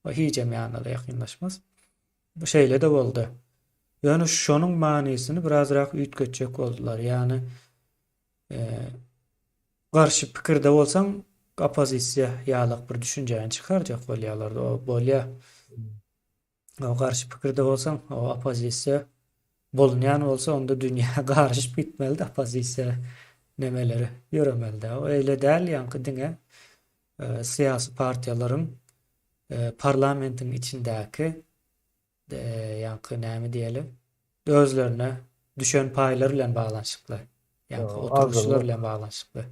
A: o hijem ýanyna-da ýakynlaşmaz. Bu şeýle-de boldy. Ýöne şonuň manysyny birazrak üýtgetjek boldular. Ýagny garşy pikirde bolsaň, oppozisiýa ýalak bir düşünjäni çykarjak bolýarlar. O bolýar. O garşy pikirde bolsaň, o oppozisiýa bolunýan bolsa, onda dünýä garyşyp gitmelidi oppozisiýa nemeleri ýöremelidi. O eýle däl, ýaňky diňe syýasy partiýalaryň parlamentiň içindäki ýaňky näme diýeli, özlerine düşen paýlar bilen baglanyşykly. Ýaňky oturyşlar bilen baglanyşykly.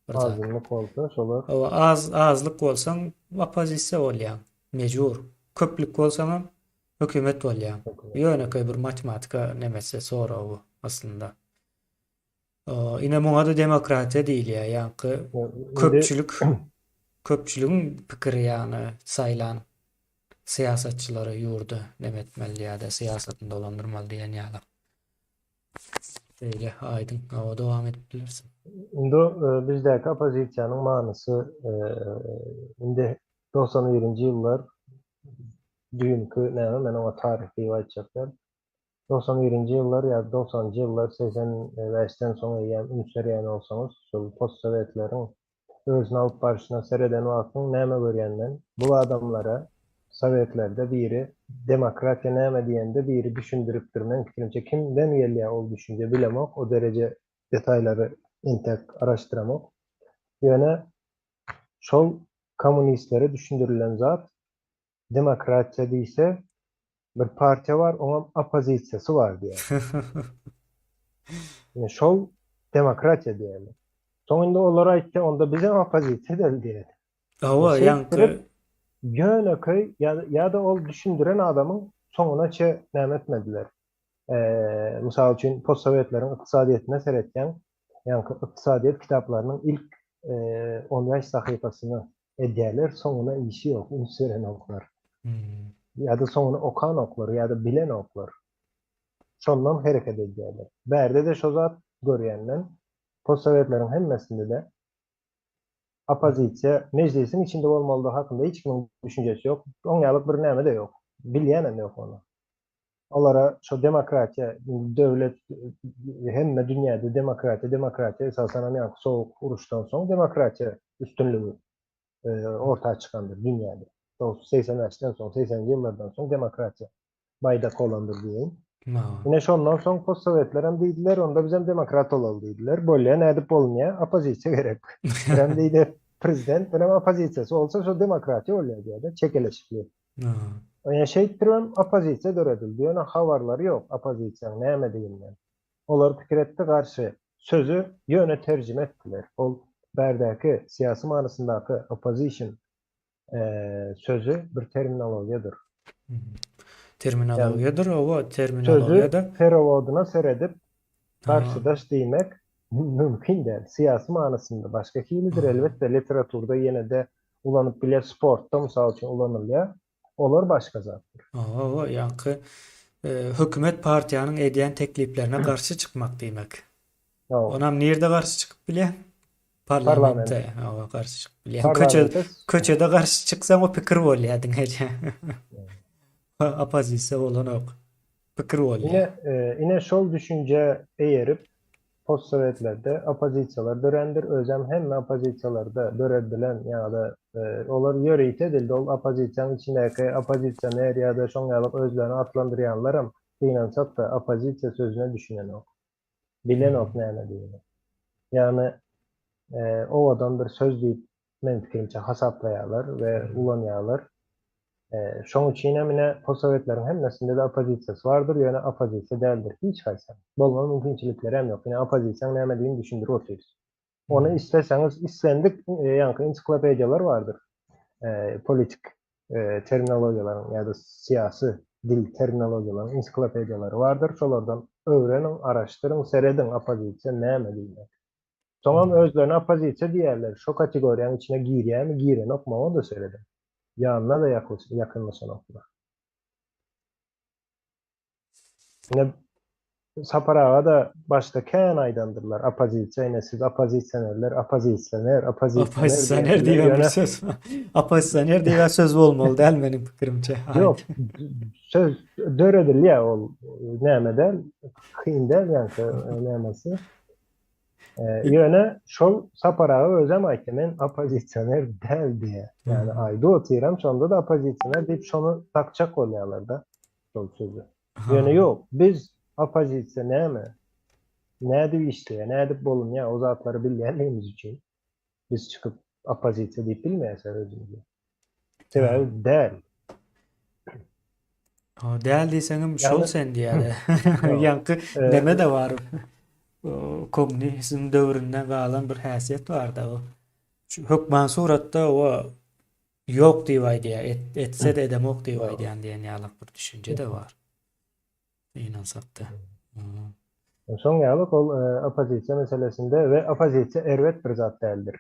B: Bir zat. Azynlyk bolsa şolar.
A: Hawa, az azlyk bolsaň oppozisiýa bolýaň. Mejbur. Köplük bolsaňam hökümet bolýaň. Ýönekeý bir matematika nemesi soragy bu aslynda. Ine muňa-da demokratiýa diýilýär. Ýaňky köpçülik köpçüligiň pikiri ýagny saýlan syýasatçylary ýurdy neme etmeli ýa-da syýasatyny dolandyrmaly diýen ýaly. Şeýle aýdyň hawa dowam edip bilersiň.
B: Indi bizdäki oppozisiýanyň manysy indi 91-nji ýyllar düýnki näme men oňa taryh diýip aýtjak däl. 91-nji ýyllar ýa 90-njy ýyllar 85-den soň eýýäm üns berýän bolsaňyz şol postsowetleriň özüni alyp barşyna sereden wagtyň näme görýän men? Bul adamlara Sowetlerde biri demokratiýa näme diýende biri düşündiripdir. Meň pikirimçe kimden gelýär ol düşünje bilemok, o dereje detaýlary entek araşdyramok. Ýöne şol kommunistlere düşündirilen zat demokratiýa diýse bir partiýa bar, oňam oppozisiýasy bar diýýär. Ine şol demokratiýa diýýärler. Soň indi olar aýtdy, onda bizem oppozisiýa edeli diýýär.
A: Hawa, ýaňky
B: ýönekeý ýa-da ol düşündiren adamyň soňuna çe näme etmediler. Mysal üçin, postsowetleriň ykdysadyýetine seretseň, ýaňky ykdysadyýet kitaplarynyň ilk 15 sahypasyny edýärler, soňuna işi ýok, üns berenoklar. Ýa-da soňuny okanoklar, ýa-da bilenoklar. Şondan hereket edýärler. Bärde-de şo zat görýän men. Postsowetleriň hemmesinde-de Oppozisiýa mejlisiň içinde bolmalydygy hakynda hiç kimiň düşünjesi ýok. Oň ýalyk bir näme-de ýok. Bilýänem ýok ony. Olara şo demokratiýa, döwlet hemme dünýäde demokratiýa, demokratiýa esasanam ýaňky sowuk uruşdan soň demokratiýa üstünligi orta çykandyr dünýäde. 85-den soň, 80-nji ýyllardan soň demokratiýa baýdak bolandyr diýeýin. Ine şondan soň postsowetler hem diýdiler, onda bizem demokrat bolaly diýdiler. Bolýa, nädip bolunýar? Oppozisiýa gerek. Birem diýdi, prezident, birem oppozisiýasy bolsa şo demokratiýa bolýar diýýär-de, çekeleşikli. Ýa şeýtdiribem oppozisiýa döredildi, ýöne habarlary ýok oppozisiýanyň nämediginden. Olar pikir etdi garşy sözi ýöne terjime etdiler. Ol bärdäki syýasy manysyndaky opposition sözi bir terminologiýadyr.
A: Terminologiýadyr, owa, terminologiýada.
B: Sözi perewodyna seredip garşydaş diýmek mümkin däl. Syýasy manysynda başga hilidir, elbetde, literaturda ýene-de ulanyp bilýär, sportda mysal üçin ulanylýar. Olar başga zatdyr.
A: Owa, ýaňky hökümet partiýanyň edýän tekliplerine garşy çykmak diýmek. Onam nirde garşy çykyp bilýär? Parlamentde. Hawa, garşy çykyp bilýär. Köçe, köçede garşy çyksaň o pikir bolýar diňeje. Oppozisiýa bolanok. Pikir bolýar.
B: Ine, e, ine şol düşünje eýerip postsowetlerde oppozisiýalar dörändir. Özem hemme oppozisiýalarda döredilen ýa-da e, olar ýörite edildi. Ol oppozisiýanyň içindäki oppozisioner ýa-da şoň ýaly özlerini atlandyrýanlaram gynansak-da oppozisiýa sözüne düşünenok. Bilenok nämedigini. Ýagny owadan bir söz diýip meň pikirimçe hasaplaýarlar we ulanýarlar. Şoň üçin hem ine postsowetleriň hemmesinde-de oppozisiýasy bardyr, ýöne oppozisiýa däldir hiç haýsy. Bolma mümkinçilikleri hem ýok. Ine oppozisiýaň nämedigini düşündirip otyrys. Ony isleseňiz islendik ýaňky ensiklopediýalar bardyr. Politik terminologiýalaryň ýa-da syýasy dil terminologiýalaryň ensiklopediýalary bardyr. Şolardan öwreniň, araşdyryň, serediň oppozisiýa näme diýmek. Soňam özlerine oppozisiýa diýýärler. Şo kategoriýanyň içine girýärmi, girenokmy oňa-da serediň. Ýanyna-da ýakynlaşanoklar. Ine Sapar aga-da başda kän aýdandyrlar, oppozisiýa ine siz oppozisionerler, oppozisioner,
A: oppozisioner Oppozisioner diýen bir söz. Oppozisioner diýen söz bolmaly däl meniň pikirimçe.
B: Ýok, söz döredilýär ol näme däl, kyn däl ýaňky nämesi. Ýöne şol Sapar aga özem aýtdy, men oppozisioner däl diýýär. Ýagny aýdyp otyram, şonda-da oppozisioner diýip şony dakjak bolýarlar-da şol sözi. Ýöne ýok, biz oppozisiýa näme, nädip işleýär, nädip bolunýar o zatlary bilýändigimiz üçin biz çykyp oppozisiýa diýip bilmeýäris özümize. Sebäbi däl.
A: O däl diýseňem şol sen diýýär. Ýaňky neme-de bar. Kommunizm döwründen galan bir häsiýet bar-da o. Hökman suratda o Ýok diýip aýdýar, et, etse-de edemok diýip aýdýan diýen ýalak bir düşünje-de bar. Gynansakda.
B: Şoň ýaly ol oppozisiýa meselesinde we oppozisiýa erbet bir zat däldir.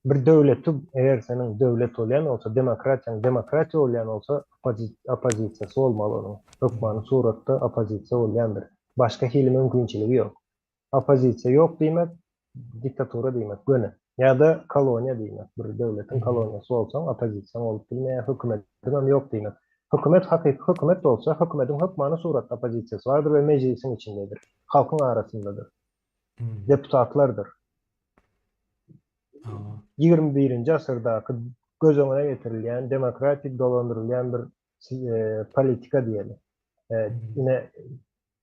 B: Bir döwleti eger seniň döwlet bolýan bolsa, demokratiýaň demokratiýa bolýan bolsa, oppozisiýasy bolmaly onuň. Hökmany suratda oppozisiýa bolýandyr. Başga hili mümkinçiligi ýok. Oppozisiýa ýok diýmek, diktatura diýmek göni. Ýa-da koloniýa diýmek. Bir döwletiň koloniýasy bolsaň, oppozisiýaň bolup bilmeýär, hökümetiňem ýok diýmek. Hökümet hakyky hökümet bolsa, hökümetiň hökmany suratda oppozisiýasy bardyr we mejlisiň içindedir. Halkyň arasyndadyr. Deputatlardyr. 21-nji asyrdaky. göz öňüne getirilýän, demokratik dolandyrylýan bir politika diýeli. Ine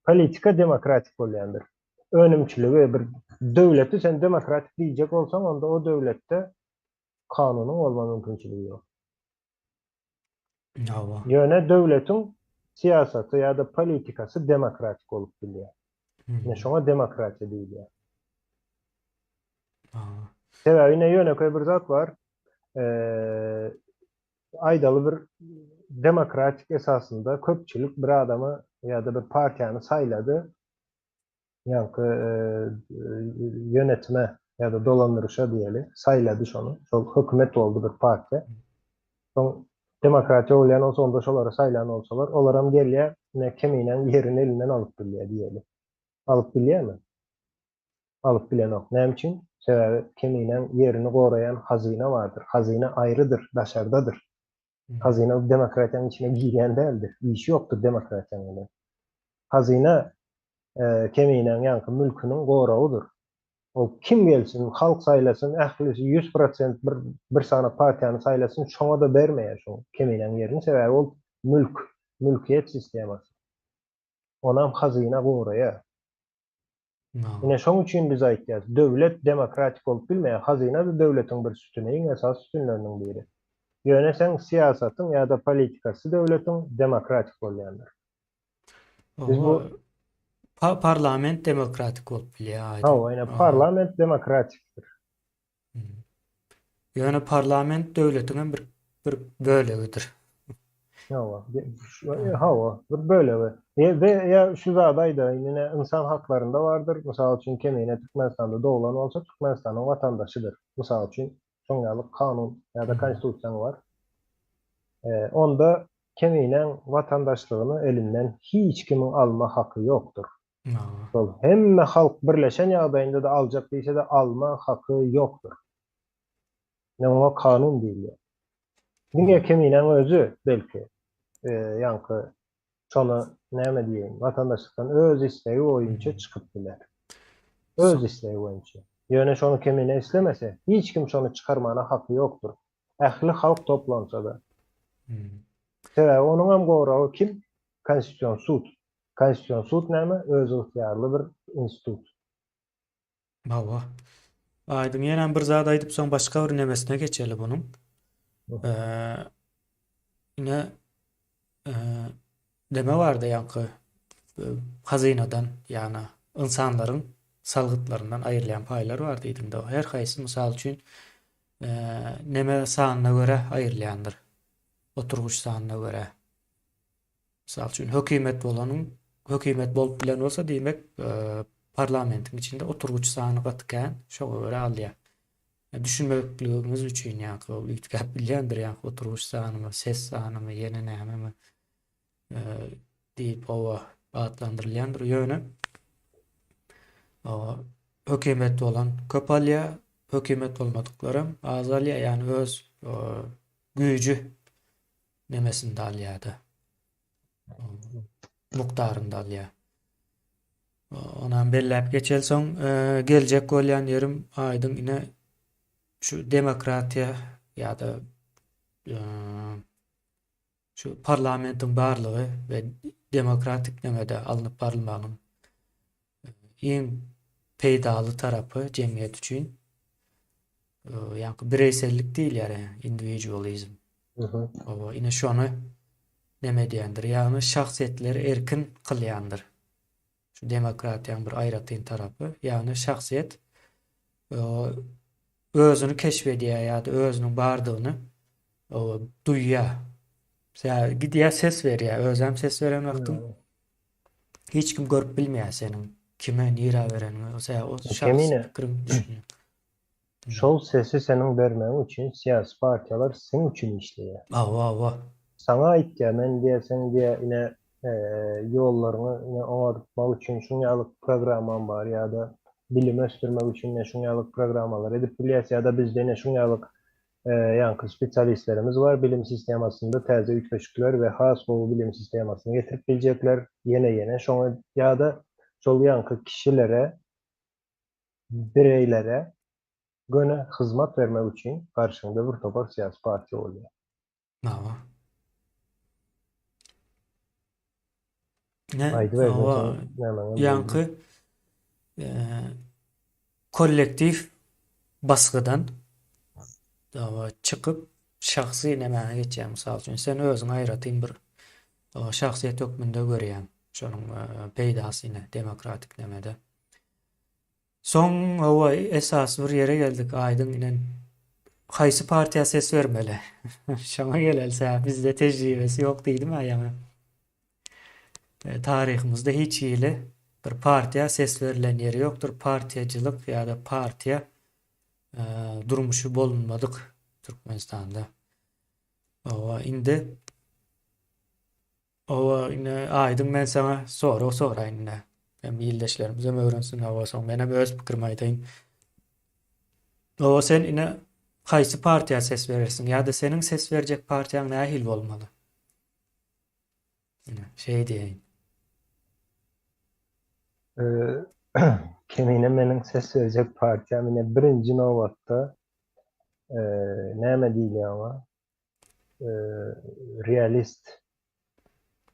B: politika demokratik bolýandyr. Önümçiligi bir döwleti sen demokratik diýjek bolsaň, onda o döwletde kanunyň bolma mümkinçiligi ýok.
A: Hawa.
B: Ýöne döwletiň syýasaty ýa-da politikasy demokratik bolup bilýär. Ine şoňa demokratiýa diýilýär.
A: Hawa.
B: Sebäbi ine ýönekeý bir zat bar. Aýdaly bir demokratik esasynda köpçülik bir adamy ýa-da bir partiýany saýlady. Ýaňky ýönetime ýa-da dolandyryşa diýeli, saýlady şony. Şol hökümet boldy bir partiýa. Soň demokratiýa bolýan bolsa, onda şolary saýlan bolsalar, olaram gelýär, ine keminiň ýerini elinden alyp bilýär diýeli. Alyp bilýärmi? Alyp bilenok. Näme üçin? Sebäbi keminiň ýerini goraýan hazyna bardyr. Hazyna aýrydyr, daşardadyr. Hazyna demokratiýanyň içine girýän däldir. Işi ýokdur demokratiýanyň bilen. Hazyna keminäň ýaňky mülküniň goragydyr. Ol kim gelsin, halk saýlasyn, ählisi 100% bir bir sany partiýany saýlasyn, şoňa-da bermeýär şoň keminäň ýerini, sebäbi ol mülk, mülkiýet sistemasy. Onam hazyna goraýar. Ine şoň üçin biz aýtýas, döwlet demokratik bolup bilmeýär, hazyna-da döwletiň bir sütüni, iň esasy sütünleriniň biri. Ýöne seň syýasatyň ýa-da politikasy döwletiň demokratik bolýandyr. Biz bu
A: Pa parlament demokratik bolup bilýär aýdyň.
B: Hawa, ine parlament demokratikdir.
A: Ýöne parlament döwletiň hem bir bir bölegidir.
B: Hawa, hawa, bir bölegi. We ýa şu zady aýdaýyn, ine ynsan haklarynda bardyr. Mysal üçin kemine Türkmenistanda doglan bolsa Türkmenistanyň watandaşydyr. Mysal üçin şoň ýaly kanun ýa-da konstitusiýaň bar. Onda keminäň watandaşlygyny elinden hiç kimiň alma haky ýokdur. Şol hemme halk birleşen ýagdaýynda-da aljak diýse-de alma haky ýokdur. Ine oňa kanun diýilýär. Diňe keminäň özi belki ýaňky şony näme diýeýin watandaşlykdan öz islegi boýunça çykyp biler. Öz islegi boýunça. Ýöne şony kemine islemese hiç kim şony çykarmana haky ýokdur. Ähli halk toplansa-da. Sebäbi onuňam goragy kim? Konstitusion sud. Konstitusion sud näme? Özygtyýarly bir institut.
A: Hawa. Aýdyň ýenem bir zat aýdyp soň başga bir nemesine geçeli bunuň. Ine neme bardy ýaňky hazynadan ýagny ynsanlaryň salgytlaryndan aýrylýan paýlar bar diýdiňde. Her haýsy mysal üçin neme sanyna görä aýrylýandyr. Oturgyç sanyna görä. Mysal üçin, hökümet bolanyň, hökümet bolup bilen bolsa, diýmek, parlamentiň içinde oturgyç sany gaty kän, şoňa görä alýar. Düşünmekligiňiz üçin ýaňky ol üýtgäp bilýändir, ýaňky oturgyç sanymy, ses sanymy, ýene nämemi diýip oba atlandyrylýandyr. Ýöne hökümet bolan köp alýar, hökümet bolmadyklaram az alýar, ýagny öz güýji nemesinde alýar-da. Mukdarynda alýar. Onam belläp geçeli soň geljek bolýan ýerim aýdyň ine şu demokratiýa ýa-da şu parlamentiň barlygy we demokratik nemede alnyp barylmagynyň iň peýdaly tarapy jemgyýet üçin ýaňky bireýsellik diýilýär, individualizm. Oba, ine şony neme edýändir, ýagny şahsyýetleri erkin kylýandyr. Şu demokratiýanyň bir aýratyn tarapy, ýagny şahsyýet özüni keşf edýär ýa-da özüniň bardygyny duýýar. Gidýär ses berýär, özem ses beren wagtyň Hiç kim görüp bilmeýär seniň kime, nirä bereniňi. Sebäbi o şahsy pikiriň düşünýär.
B: Şol sesi seniň bermegiň üçin syýasy partiýalar seň üçin işleýär.
A: Hawa, hawa.
B: Saňa aýtýar, men diýýär, seň diýýär, ine, ýollaryňy ine oňartmak üçin şuň ýaly programmam bar ýa-da bilimi ösdürmek üçin ine şuň ýaly programmalar edip bilýäs ýa-da bizde ine şuň ýaly Ýaňky spesialistlerimiz bar bilim sistemasynda täze üýtgeşikler we has gowy bilim sistemasyny getirip biljekler ýene ýene şoňa ýa-da şol ýaňky kişilere bireýlere. Göni hyzmat bermek üçin garşyňda bir topar syýasy partiýa bolýar.
A: Hawa. Ne?
B: Aýdyber
A: Hawa. Ýaňky kollektiw basgydan hawa çykyp şahsy nemäňe geçýär. Mysal üçin sen özüňi aýratyn bir şahsyýet hökmünde görýäň. Şonuň peýdasy ine demokratik nemede. Soň hawa esasy bir ýere geldik aýdyň inen haýsy partiýa ses bermeli? Şoňa geleli sebäbi bizde tejribesi ýok diýdim-ä ýaňy. Taryhymyzda hiç hili bir partiýa ses berlen ýeri ýokdur. Partiýaçylyk ýa-da partiýa durmuşy bolunmadyk Türkmenistanda. Hawa indi Hawa, indi Aýdyň men saňa sorag soraýyn indi. Hem ildeşlerimiz hem öwrensin, hawa, soň men hem öz pikirimi aýdaýyn. Hawa, sen ine haýsy partiýa ses berersiň ýa-da seniň ses berjek partiýaň nähili bolmaly? Ine, şeý diýeýin.
B: Kemine meniň ses berjek partiýam ine birinji nobatda näme diýilýär oňa? realist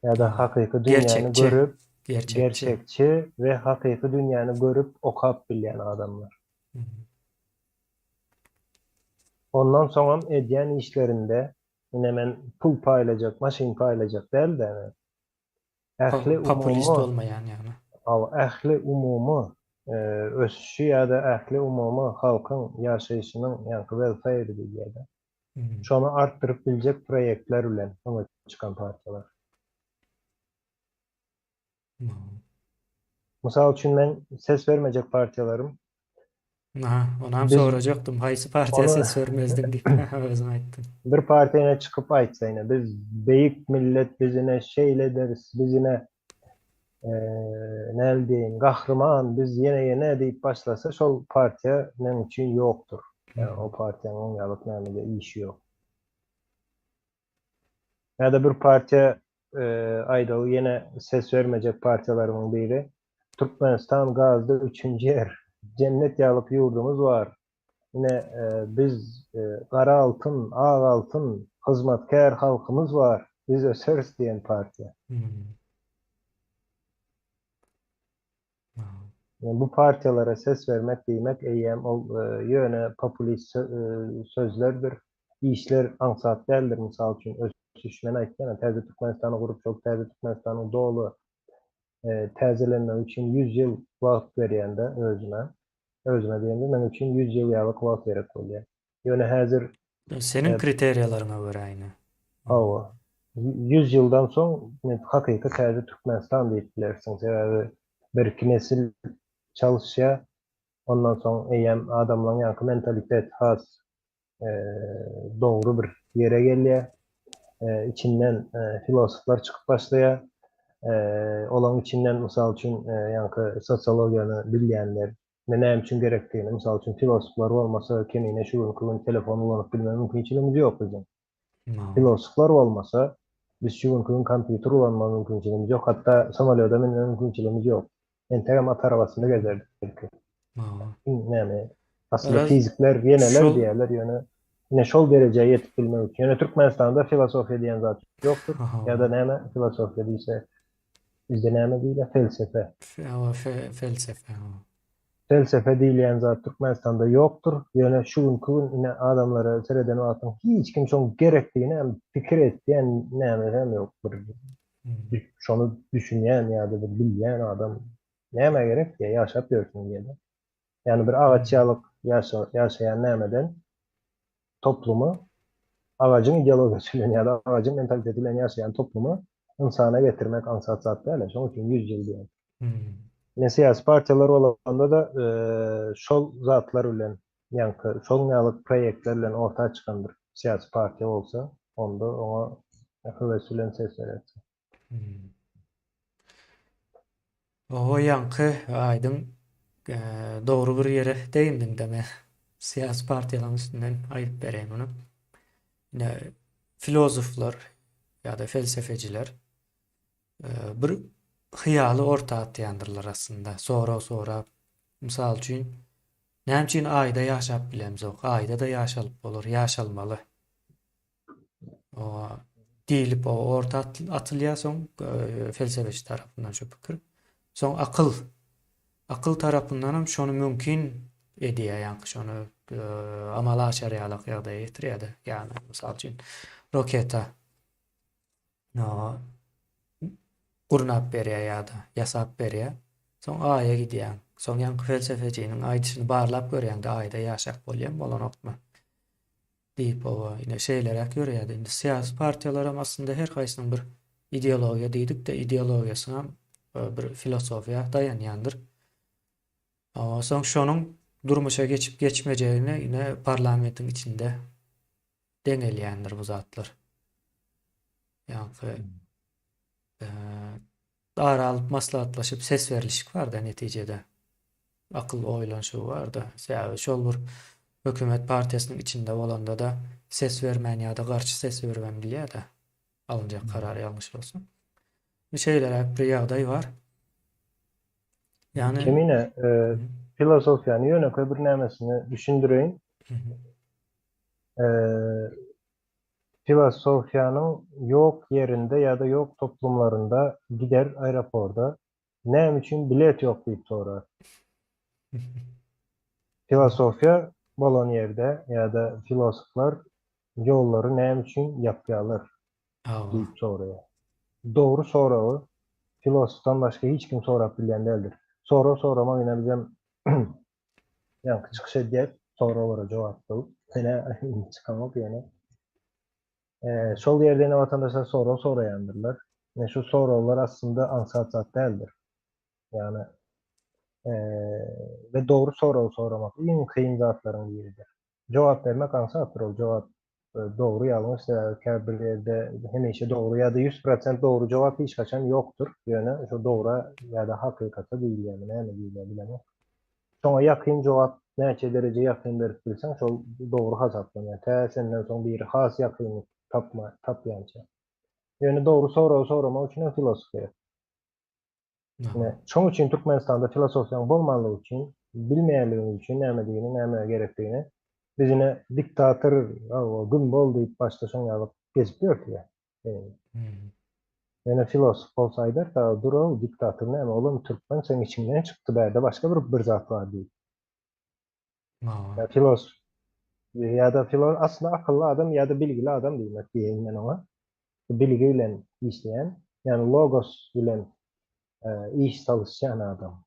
B: ýa-da hakyky dünýäni görüp, gerçekçi we hakyky dünýäni görüp okap bilýän adamlar. Ondan soňam edýän işlerinde ine men pul paýlajak, maşyn paýlajak däl-de, ähli
A: populist bolmaýan ýagny.
B: Hawa, ähli umumy ösüşi ýa-da ähli umumy halkyň ýaşaýşynyň ýaňky welfare diýilýär-de. Şony artdyryp biljek proýektler bilen öňe çykan partiýalar. Mysal üçin men ses bermejek partiýalarym.
A: Aha, onam sorajakdym, haýsy partiýa ses bermezdiň diýip, özüň aýtdyň.
B: Bir partiýa ine çykyp aýtsa ine biz beýik millet biz ine şeýle ederis, biz ine näme diýeýin, gahryman, biz ýene ýene diýip başlasa şol partiýa meň üçin ýokdur. Ýa o partiýanyň oň ýalyk nämede işi ýok. Ýa-da bir partiýa aýdaly ýene ses bermejek partiýalarymyň biri Türkmenistan gazda üçünji ýer, jennet ýalyk ýurdumyz bar, ine biz gara altyn, ak altyn, hyzmatkär halkymyz bar, biz öseris diýen partiýa. Yani bu partiýalara ses bermek diýmek eýýäm ol ýöne populist sözlerdir. Işler aňsat däldir. Mysal üçin ösüş men aýtýan täze Türkmenistany gurup şol täze Türkmenistanyň doly täzelenmegi üçin 100 ýyl wagt berýände özüme. Özüme diýende meň üçin 100 ýyl ýalyk wagt gerek bolýar. Ýöne häzir
A: Seniň kriteriýalaryňa görä ine.
B: Hawa. 100 ýyldan soň men hakyky täze Türkmenistan diýip bilersiň. Sebäbi birki nesil çalyşýar. Ondan soň eýýäm adamlaryň ýaňky mentalitet has dogry bir ýere gelýär. Içinden filosoflar çykyp başlaýar. Olaryň içinden mysal üçin ýaňky sosiologiýany bilýänler Ne näme üçin gerekdigini, mysal üçin, filosoflar bolmasa, kemine şu günki gün telefon ulanyp bilme mümkinçiligimiz ýok biziň. Filosoflar bolmasa, biz şu günki gün kompýuter ulanma mümkinçiligimiz ýok, hatda samolýoda münme mümkinçiligimiz ýok. Entegem at arabasynda gezerdik belki. Iň näme, aslynda fizikler ýeneler diýýärler, ýöne ine şol derejä ýetip bilmek üçin. Ýöne Türkmenistanda filosofiýa diýen zat ýokdur. Ýa-da näme filosofiýa diýse, Bizde näme diýilýär? Felsefe.
A: Hawa, felsefe, hawa.
B: Felsefe diýilýän zat Türkmenistanda ýokdur. Ýöne şu günki gün ine adamlara sereden wagtyň hiç kim şoň gerekdigini hem pikir etýän nämesi hem ýok. Bir şony düşünýän ýa-da bir bilýän adam nämä gerek diýýär, ýaşap ýörsün diýýär. Ýagny bir agaç ýalyk ýaşaýan nämeden toplumy agajyň ideologiýasy bilen ýa-da agajyň mentaliteti bilen ýaşaýan toplumy ynsana getirmek aňsat zat däl. Şonuň üçin 100 ýyl diýen. Ine syýasy partiýalar bolanda-da şol zatlar bilen, ýaňky şol ýaly proýektler bilen orta çykan bir syýasy partiýa bolsa, onda oňa höwes bilen ses berersiň.
A: Oho ýaňky aýdyň dogry bir ýere degindiňde men syýasy partiýalaryň üstünden aýdyp bereýin muny. Ine filozoflar ýa-da felsefeciler bir hyýaly orta atýandyrlar aslynda sorag sorap. Mysal üçin. Näme üçin Aýda ýaşap bilemzok? Aýda-da ýaşalyp bolar, ýaşalmaly. Oňa diýlip o orta atylýar soň e, felsefeçi tarapyndan şu pikir. Soň akyl akyl tarapyndan hem şony mümkin edýär, ýaňky şony e, amala aşar ýalak ýagdaýa getirýär-de. Ýagny, mysal üçin, roketa gurnap berýär ýa-da ýasap berýär. Soň Aýa gidýäň. Soň ýaňky felsefejiniň aýdyşyny barlap görýäň-de Aýda ýaşap bolýamy, bolanokmy? Diýip, oba, ine şeýleräk ýörýärdi. Indi syýasy partiýalaram aslynda her haýsynyň bir ideologiýa diýdik-de, ideologiýasynam bir filosofiýa daýanýandyr. Soň şonuň durmuşa geçip geçmejegini ine parlamentiň içinde deňelýändir bu zatlar. Ýaňky ara alyp maslahatlaşyp ses berlişik barda netijede. Akyl oýlanyşygy barda. Sebäbi şol bir hökümet partiýasynyň içinde bolanda-da ses bermän ýa-da garşy ses beribem bilýär-de. Alynjak karar ýalňyş bolsa. Şeýleräk bir ýagdaý bar. Ýagny
B: Kemine, e, filosofiýany ýönekeý bir nämesini düşündireýin. E, filosofiýanyň ýok ýerinde ýa-da ýok toplumlarynda gider aeroporda näme üçin bilet ýok diýip sorar. Filosofiýa bolan ýerde ýa-da filosoflar ýollary näme üçin ýapýarlar? diýip soraýar. Dogry soragy filosofdan başga hiç kim sorap bilýän däldir. Sorag soramak ine bizem ýaňky çykyş edýäs, soraglara jogap bolup. Ine indi çykamok ýöne. Şol ýerde ine watandaşlar sorag soraýandyrlar. Ine şu soraglar aslynda aňsat zat däldir. Ýagny we dogry soragy soramak iň kyn zatlaryň biridir. Jogap bermek aňsatdyr, ol jogap dogry ýalňyş sebäbi käbir ýerde hemişe dogry ýa-da 100% dogry jogap hiç haçan ýokdur. Ýöne şo dogra ýa-da hakykata diýilýärmi näme diýilýär bilemok. Şoňa ýakyn jogap näçe dereje ýakyn berip bilseň şol dogry hasaplanýar. Tä senden soň biri has ýakyny tapma tapýança. Ýöne dogry soragy soramak üçin hem filosof gerek. Ine, şoň üçin Türkmenistanda filosofiýanyň bolmanlygy üçin, bilmeýänligimiz üçin nämedigini, nämä gerekdigini biz ine diktator, hawa, güm bol diýip başda şoň ýaly gezip ýördi ýa. Ýöne filosof bolsa aýdar, dur-ow, diktator näme, olam türkmen, seň içiňden çykdy, bärde başga bir bir zat bar diýip. Ýa filosof ýa-da filo aslynda akylly adam ýa-da bilgili adam diýmek diýeýin men oňa. Bilgi bilen işleýän, ýagny logos bilen iş salyşýan adam.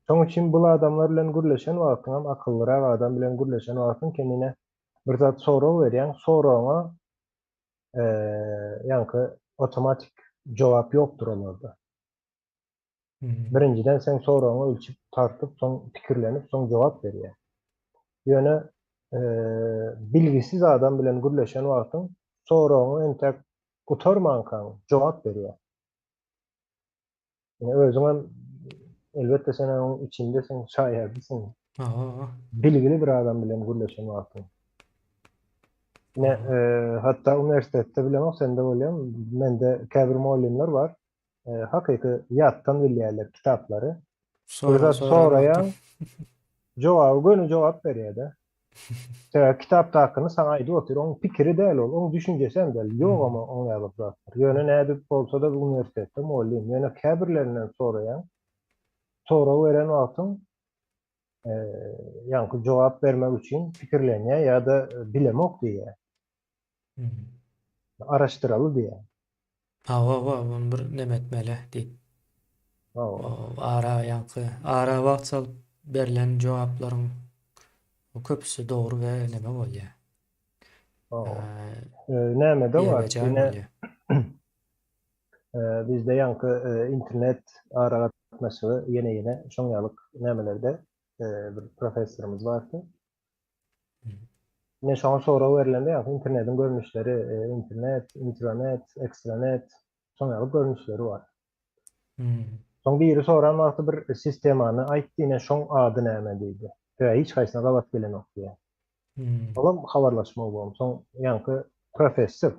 B: Şonuň üçin bul adamlar bilen gürleşen wagtyňam akyllyrak adam bilen gürleşen wagtyň kemine bir zat sorag berýäň, soragyňa ýaňky otomatik jogap ýokdur olarda. Birinjiden seň soragyňy ölçüp tartyp soň pikirlenip soň jogap berýär. Ýöne bilgisiz adam bilen gürleşen wagtyň soragyňy entäk gutarmankaň jogap berýär. Ýöne özüňem elbetde sen onuň içindesiň, şaýadysyň. Bilgili bir adam bilen gürleşen wagtyň. Ne, hatda uniwersitetde bilemok sende bolýarmy, mende käbir mugallymlar bar. Hakyky ýatdan bilýärler kitaplary. Bir zat soraýaň, jogaby göni jogap berýär-de. Sebäbi kitapdakyny saňa aýdyp otyr, oň pikiri däl ol, oň düşünjesi hem däl, ýok ama oň ýaly zatlar. Ýöne nädip bolsa-da bu uniwersitetde mugallym. Ýöne käbirlerinden soraýaň, sorag beren wagtyň ýaňky jogap bermek üçin pikirlenýär ýa-da bilemok diýýär. Araşdyraly diýýär.
A: Hawa, hawa, muny bir neme etmeli diýip.
B: Hawa.
A: Ara ýaňky ara wagt salyp berlen jogaplaryň köpüsi dogry we neme bolýar.
B: Hawa. Nämede bar? Ýene bizde ýaňky internet aragatnaşygy ýene-ýene şoň ýaly nämelerde bir professorymyz bardy. Ine şoňa sorag berlende ýagny internetiň görnüşleri, internet, intranet, ekstranet, şoň ýaly görnüşleri bar. Soň biri soran wagty bir sistemany aýtdy, ine şoň ady näme diýdi. Sebäbi hiç haýsyna gabat gelenok diýýär. Olam habarlaşma ulgamy. Soň ýaňky professor.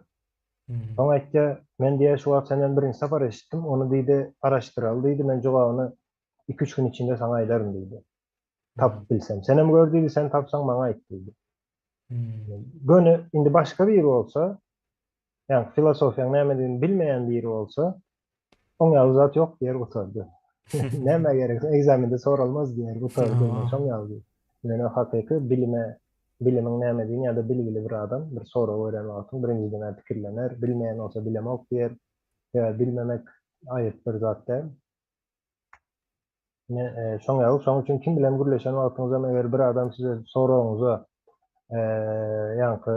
B: Soň aýtýar, men diýýär şu wagt senden birinji sapar eşitdim, ony diýdi araşdyraly diýdi, men jogabyny 2-3 gün içinde saňa aýdaryn diýdi. Tapyp bilsem. Senem gör diýdi, sen tapsaň maňa aýt diýdi. Göni indi başga biri bolsa, ýagny filosofiýaň nämedigini bilmeýän biri bolsa, oň ýaly zat ýok diýer gutardy. Nämä gerek, ekzamende soralmaz diýer gutardy. Şoň ýaly. Ýöne hakyky bilime, bilimiň nämedigini ýa-da bilgili bir adam bir sorag beren wagtyň birinjiden-ä pikirlener, bilmeýän bolsa bilemok diýer. Sebäbi bilmemek aýyp bir zat däl. Ine, şoň ýaly, şoň üçin kim bilen gürleşen wagtyňyzam eger bir adam size soragyňyza ýaňky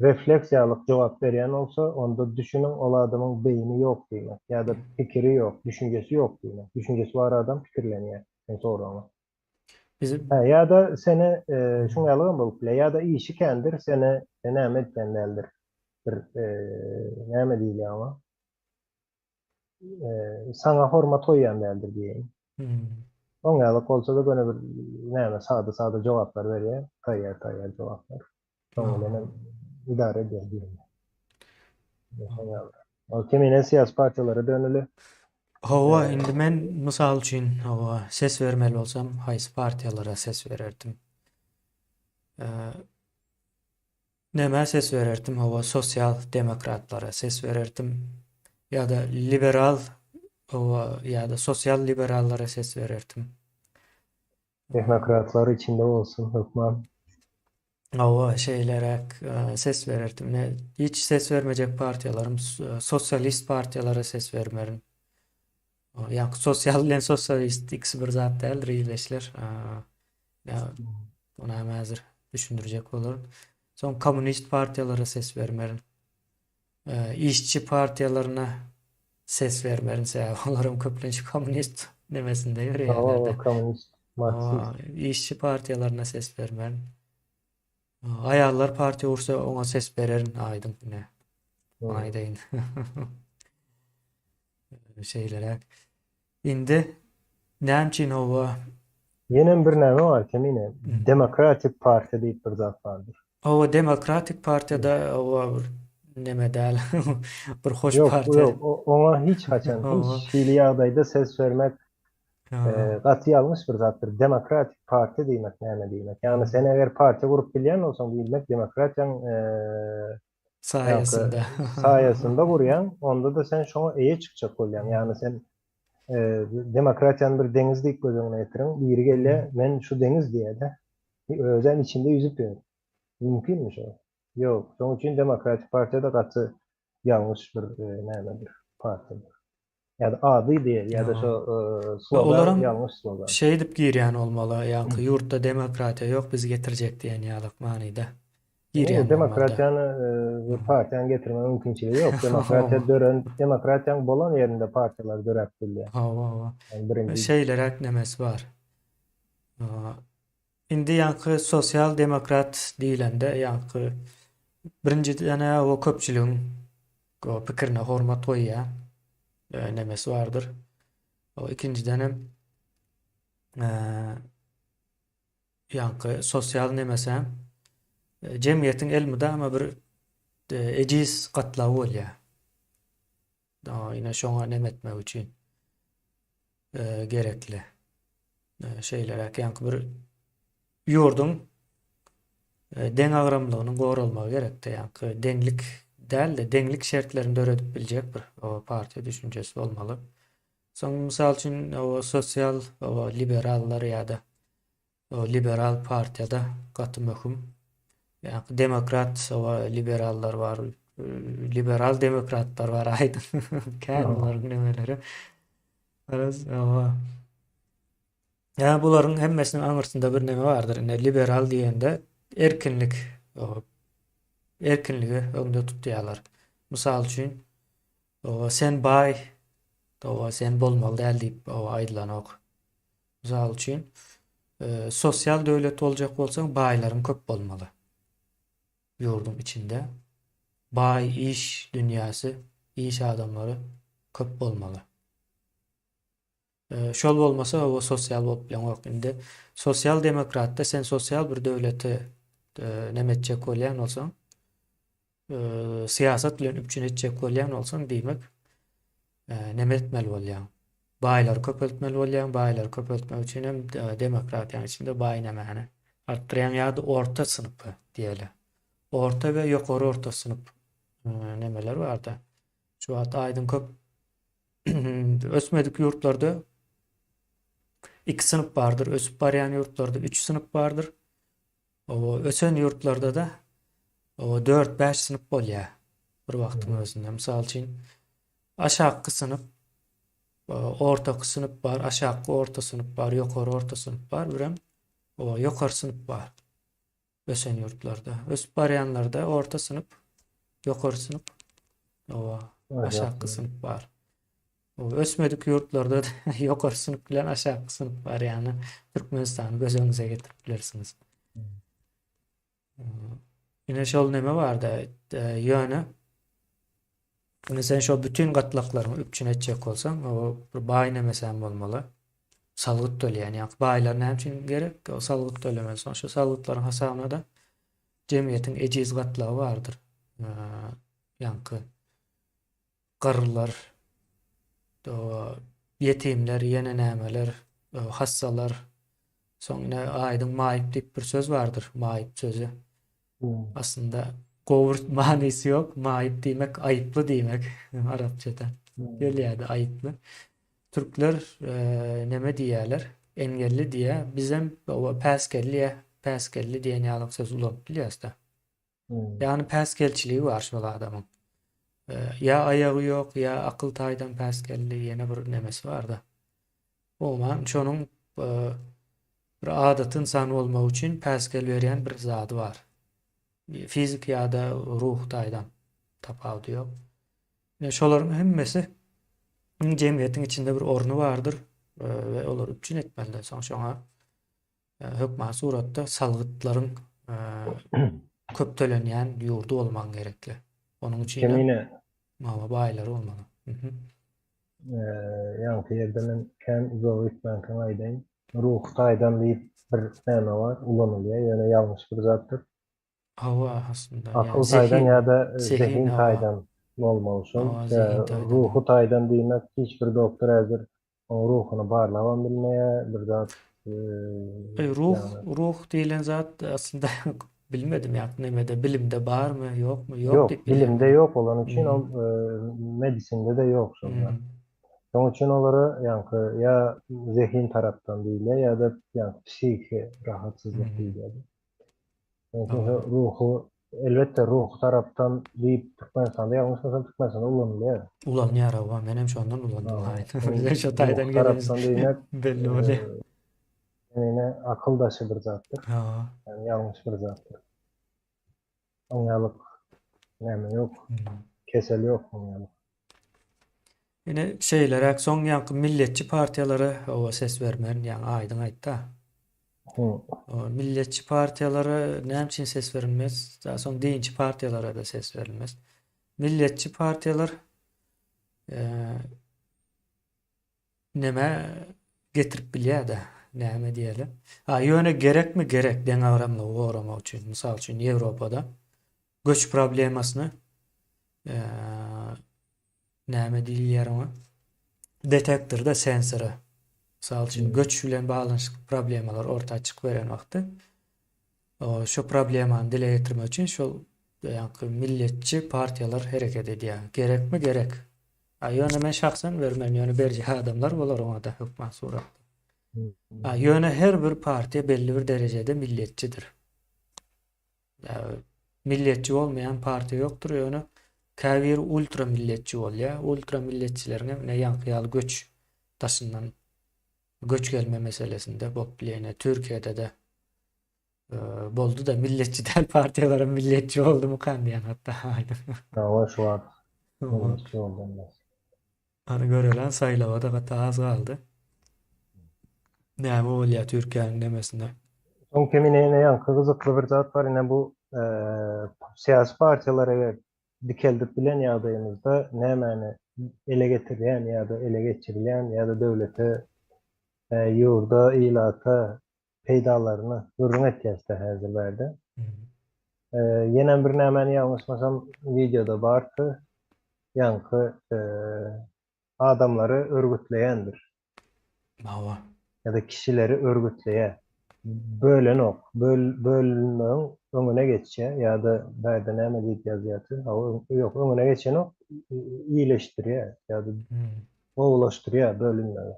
B: refleks ýalyk jogap berýän bolsa, onda düşüniň ol adamyň beýni ýok diýmek ýa-da pikiri ýok, düşünjesi ýok diýmek. Düşünjesi bar adam pikirlenýär seň soragyňa.
A: Bizim
B: Hä, ýa-da seni şuň ýalygam bolup biler, ýa-da işi kändir, seni näme etýän däldir. Bir näme diýilýär oňa? Saňa hormat goýýan däldir diýeýin. Oň ýalyk bolsa-da göni bir näme sada-sada jogaplar berýär, taýýar-taýýar jogaplar. Şoň bilen hem idare edýär diýeýin. Şoň ýaly. Ol kemine syýasy partiýalara dönüli.
A: Hawa, indi men mysal üçin, hawa, ses bermeli bolsam, haýsy partiýalara ses bererdim? Nämä ses bererdim hawa sosial demokratlara ses bererdim ýa-da liberal hawa ýa-da sosial liberallara ses bererdim.
B: Tehnokratlar içinde bolsun hökman.
A: Hawa şeýleräk ses bererdim. Ne hiç ses bermejek partiýalarym sosialist partiýalara ses bermerin. Ýa sosial bilen sosialist ikisi bir zat däldir ildeşler. Ýa ony hem häzir düşündirjek bolaryn. Soň kommunist partiýalara ses bermerin. Işçi partiýalaryna ses bermerin. Sebäbi olaram köplenç kommunist nemesinde ýörýärler-de.
B: Kommunist, marksist.
A: Işçi partiýalaryna ses bermerin. Aýallar partiýa gursa oňa ses bererin aýdyň ine. Aýdaýyn. Şeýleräk. Indi näme üçin howa?
B: Ýenem bir näme bar Kemine, Demokratik partiýa diýip bir zat bardyr.
A: Hawa, Demokratik partiýada howa bir neme däl. Bir hoş
B: Ýok,
A: partiýa.
B: ýok, oňa hiç haçan, hiç hili ýagdaýda ses bermek gaty ýalňyş bir zatdyr. Demokratik partiýa diýmek näme diýmek? Ýagny sen eger partiýa gurup bilýän bolsaň diýmek demokratiýaň
A: Saýasynda.
B: Saýasynda gurýaň, onda-da sen şoňa eýe çykjak bolýaň. Ýagny sen demokratiýany bir deňiz diýip göz öňüne getiriň. Biri gelýär, men şu deňiz diýýär-de. Özem içinde ýüzüp ýör. Mümkinmi şo? Ýok. Şonuň üçin Demokratik partiýa-da gaty ýalňyş bir nämedir, partiýadyr. Ýa-da ady diýer, ýa-da şo slogan
A: Olaram
B: ýalňyş slogan.
A: şeýdip girýän bolmaly, ýaňky ýurtda demokratiýa ýok, biz getirjek diýen ýalyk manyda girýän bolmaly-da.
B: Demokratiýany bir partiýanyň getirmek mümkinçiligi ýok. Demokratiýa dörän, demokratiýaň bolan ýerinde partiýalar döräp bilýär.
A: Hawa, hawa.
B: Ýagny birinji
A: Şeýleräk nemesi bar. Indi ýaňky sosial demokrat diýlende ýaňky birinjiden-ä o köpçüligiň o pikirine hormat goýýan nemesi bardyr. O ikinjidenem ýaňky sosial nemesem jemgyýetiň elmydama bir ejiz gatlagy bolýar. Ine şoňa neme etmek üçin gerekli. Şeýleräk ýaňky bir ýurduň deňagramlygynyň goralmagy gerekdi. Ýaňky deňlik däl-de, deňlik şertlerini döredip biljek bir partiýa düşünjesi bolmaly. Soň mysal üçin o sosial o liberallar ýa-da o liberal partiýada gaty möhüm. Ýa demokrat o liberallar bar, liberal demokratlar bar aýdyň. Kän olaryň nemeleri. Garaz, owa. Ýa bularyň hemmesiniň aňyrsynda bir neme bardyr. Ine liberal diýende erkinlik, erkinligi öňde tutýarlar. Mysal üçin, owa sen baý, owa sen bolmaly däl diýip owa aýdylanok. Mysal üçin, sosial döwlet boljak bolsaň baýlaryň köp bolmaly. Ýurduň içinde baý iş dünýäsi, iş adamlary köp bolmaly. Şol bolmasa o sosial bolup bileňok. Indi sosial demokratda sen sosial bir döwleti neme etjek bolýan bolsaň, syýasat bilen üpjün etjek bolýan bolsaň, diýmek, neme etmeli bolýaň? Baýlary köpeltmeli bolýaň, baýlary köpeltmek üçin hem demokratiýanyň içinde baý nämäni artdyrýaň ýa-da orta synpy diýeli. Orta we ýokary orta synp nemeler barda. Şu wagt aýdyň köp ösmedik ýurtlarda iki synp bardyr, ösüp barýan ýurtlarda üç synp bardyr. O ösen ýurtlarda-da o 4-5 synp bolýar bir wagtyň özünde. Mysal üçin, aşakky synp, ortaky synp bar, aşakky orta synp bar, ýokary orta synp bar, birem o ýokary synp bar. Ösen ýurtlarda. Ösüp barýanlarda orta synp, ýokary synp, o aşakky synp bar. O ösmedik ýurtlarda ýokary synp bilen aşakky synp bar, ýagny Türkmenistany göz öňüňize getirip bilersiňiz. Ine şol neme barda, ýöne Ine sen şo bütün gatlaklaryňy üpjün etjek bolsaň, o bir baý nemesem bolmaly. Salgyt töleýän, ýa baýlar näme üçin gerek? O salgyt tölemeli. Soň şo salgytlaryň hasabyna da jemgyýetiň ejiz gatlagy bardyr. Ýaňky garrylar, o ýetimler, ýene nämeler, hassalar. Soň ine aýdyň maýyp diýip bir söz bardyr, maýyp sözi. Aslynda gowy bir manysy ýok. Maýyp diýmek aýyply diýmek arapçada. Gelýärdi aýyply. Türkler e, neme diýýärler? Engelli diýýär. Bizem o päsgelli, päsgelli diýen ýaly söz ulanyp bilýäris-de. Ýagny päsgelçiligi bar şol adamyň. E, ýa aýagy ýok, ýa akyl taýdan päsgelli, ýene bir nemesi bar-da. Umuman şonuň e, Bir adaty ynsan bolmak üçin päsgel berýän bir zady bar. Fiziki ýa-da ruhy taýdan tapawudy ýok. Ine şolaryň hemmesi jemgyýetiň içinde bir orny bardyr we olary üpjün etmelidir. Soň şoňa hökman suratda salgytlaryň köp tölenýän ýurdy bolmagyň gerekli. Onuň üçin
B: Kemine
A: mama baýlary bolmaly.
B: Ýaňky ýerde men kän uzaga gitmänkäm aýdaýyn. Ruhy taýdan diýip bir näme bar, ulanylýar, ýöne ýalňyş bir zatdyr.
A: Hawa, aslynda.
B: Akyl taýdan ýa-da zehin taýdan bolmaly şol. Ruhy taýdan diýmek hiç bir doktor häzir oň ruhuny barlabam bilmeýär, bir zat.
A: Ruh, ruh diýlen zat aslynda bilmedim ýa nemede bilimde barmy, ýokmy, ýok
B: diýip. Ýok, bilimde ýok bolany üçin ol medisinde-de ýok şol zat. Şonuň üçin olara ýaňky ýa zehin tarapdan diýilýär ýa-da ýaňky psihiki rahatsyzlyk diýilýär. Şonuň üçin ruhy elbetde ruhy tarapdan diýip Türkmenistanda ýalňyşmasam Türkmenistanda ulanylýar.
A: Ulanýar hawa men hem şondan ulandym. Bizem şo taýdan
B: gelenimiz diýmek
A: belli bolýar.
B: Ýöne akyl daşy bir zatdyr.
A: Hawa.
B: Ýagny ýalňyş bir zatdyr. Oňýalyk näme ýok. Kesel ýok oňýalyk.
A: Ine şeýleräk soň ýaňky milletçi partiýalara oba ses bermerin ýaňy aýdyň aýtda. Milletçi partiýalara näme üçin ses berilmez? Daha soň dinçi partiýalara da ses berilmez. Milletçi partiýalar neme getirip bilýär-de, näme diýeli. Ha, ýöne gerekmi? Gerek deňagramlygy goramak üçin. Mysal üçin Ýewropada göç problemasyny näme diýilýär oňa? Detektorda sensora. Mysal üçin göç bilen baglanyşykly problemalar orta çykyp beren wagty şu problemany dile getirmek üçin şol ýaňky milletçi partiýalar hereket edýär. Gerekmi? Gerek. A ýöne men şahsan bermen, ýöne berjek adamlar bolar oňa-da hökman suratda. A ýöne her bir partiýa belli bir derejede milletçidir. Milletçi bolmaýan partiýa ýokdur, ýöne käbiri ultra milletçi bolýar. Ultra milletçileriň hem ine ýaňky ýaly göç daşyndan göç gelme meselesinde bolup bilýär. Ine Türkiýede-de boldy-da milletçi däl partiýalaram milletçi boldumykan diýen hatda.
B: Hawa şu wagt milletçi boldy hemmesi.
A: Hany görelen saýlawa-da gaty az galdy. Näme bolýar Türkiýäniň nemesinde?
B: Soň kemine ýene ýaňky gyzykly bir zat bar, ine bu syýasy partiýalar eger dikeldip bilen ýagdaýymyzda nämäni ele getirýän ýa-da ele geçirilýän ýa-da döwlete, ýurda, ilata peýdalaryny gürrüň etýäs-de häzir bärde. Ýenem bir nämäni ýalňyşmasam wideoda bardy, ýaňky adamlary örgütleýändir.
A: Hawa.
B: Ýa-da kişileri örgütleýär. Bölenok. Böl, bölünmegiň öňüne geçýär ýa-da bärde näme diýip ýazýardy? Hawa, ýok, öňüne geçenok, iýleşdirýär ýa-da gowulaşdyrýar bölünmegi.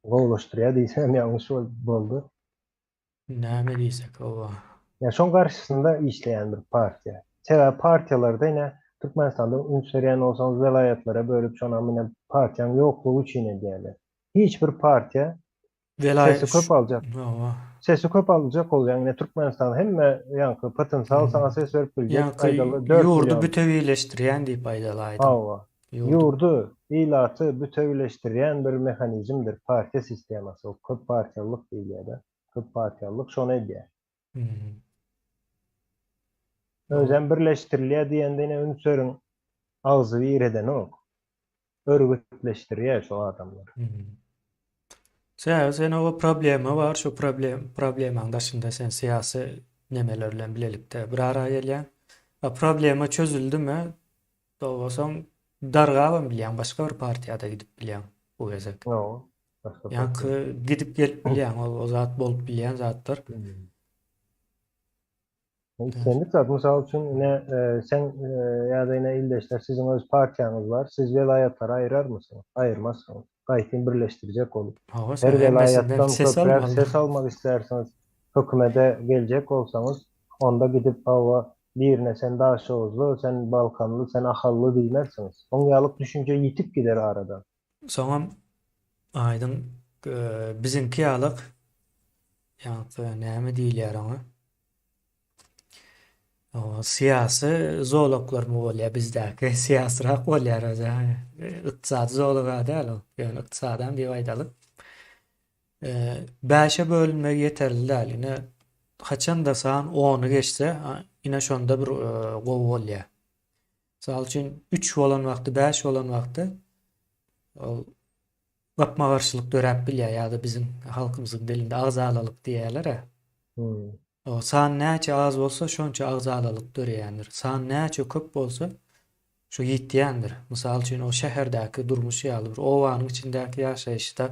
B: Gowulaşdyrýar diýsem ýalňyş boldy.
A: Näme diýsek, hawa.
B: Ýa şoň garşysynda işleýän bir partiýa. Sebäbi partiýalarda ine Türkmenistanda üns berýän bolsaňyz welaýatlara bölüp şonam ine partiýaň ýoklugy üçin edýärler. Hiç bir partiýa
A: Welaýat
B: sesi köp aljak.
A: Hawa.
B: Sesi köp aljak bolýaň ine Türkmenistan hemme ýaňky potensial saňa ses berip biljek
A: Ýaňky
B: aýdaly 4
A: ýurdy
B: million.
A: bütewileşdirýän diýip aýdaly aýdyň.
B: Hawa.
A: Ýurdy.
B: Ýurdy, ilaty bütewileşdirýän bir mehanizmdir partiýa sistemasy, ol köp partiýalylyk diýilýär-de. Köp partiýalylyk şony edýär. Özem birleşdirilýär diýende ine üns beriň, agzybir edenok. Örgütleşdirýär şo adamlary.
A: Sebäbi sen o problema bar, şu problem problemaň daşynda sen syýasy nemeler bilen bilelikde bir ara gelýäň. A problema çözüldimi, Soň dargabam bilýäň, başga bir partiýada gidip bilýäň bu gezek.
B: Hawa, başga
A: Ýaňky
B: partiýa.
A: gidip gelip bilýäň, ol o zat bolup bilýän zatdyr.
B: Islendik zat, mysal üçin, ine, sen ýa-da ine ildeşler siziň öz partiýaňyz bar, siz welaýatlary aýyrarmysyňyz? Aýyrmazsyňyz. Gaýtyn birleşdirjek bolup.
A: Hawa,
B: Her
A: sen hemmesinden
B: welaýatdan
A: ses
B: köpräk
A: almaly.
B: ses almak islärsiňiz, hökümete geljek bolsaňyz, onda gidip hawa, Birine sen Daşoguzly, sen Balkanly, sen Ahally diýmersiňiz. Oň ýalyk düşünje ýitip gider aradan.
A: Soňam aýdyň biziňki ýalyk ýaňky näme diýilýär oňa? Syýasy zolaklarmy bolýar bizdäki syýasyrak bolýar özä. Ykdysady zolak-a däl ol. Ýöne ykdysadam diýip aýdaly. Bäşe bölünmegi ýeterli däl. Ine, haçanda san ony geçse, ine şonda bir gowy bolýar. Mysal üçin, üç bolan wagty, bäş bolan wagty ol gapma-garşylyk döräp bilýär ýa-da biziň halkymyzyň dilinde agzalalyk diýýärler-ä. O san näçe az bolsa, şonça agzalalyk döreýändir. San näçe köp bolsa, Şu ýitýändir. Mysal üçin, o şäherdäki durmuş ýaly bir obanyň içindäki ýaşaýyşda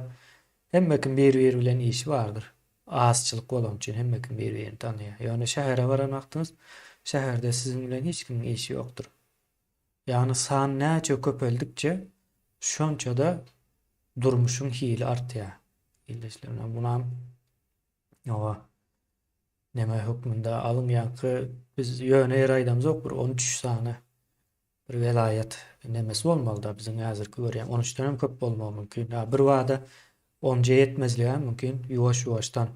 A: hemme kim bir-biri bilen işi bardyr. Azçylyk bolany üçin hemme kim bir-birini tanaýar. Ýöne şähere baran wagtyňyz şäherde siziň bilen hiç kimiň işi ýokdur. Ýagny san näçe köpeldikçe şonça-da durmuşyň hili artýar. Ildeşler, munam Oba. Neme hökmünde alyň ýaňky biz ýöne ýere aýdamzok bir 13 sany bir welaýat nemesi bolmalyda biziň häzirki görýän 13-den hem köp bolmagy mümkin. Ha bir bada onja ýetmezligi hem mümkin ýuwaş ýuwaşdan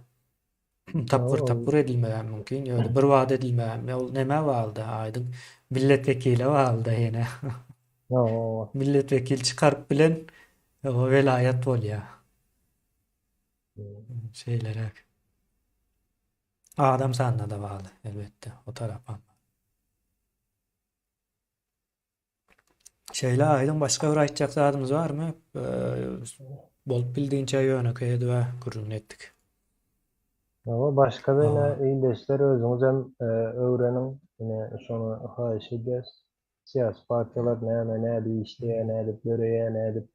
A: tapgyr tapgyr edilmegi hem mümkin. Ýöne bir bada edilmegi hem ol nämä baglyda aýdyň milletvekile baglyda ýene. Milletvekil çykaryp bilen o welaýat bolýar. Şeýleräk. Adam sanyna-da bagly, elbetde, o tarapam. Şeýle aýdyň başga bir aýtjak zadymyz barmy? Bolup bildigiçe ýönekeý edip gürrüňini etdik.
B: Ýa başga da ine ildeşler özüňiz hem öwreniň. Ine şony haýyş edýäs. Syýasy partiýalar näme, nädip işleýär, nädip döreýär, nädip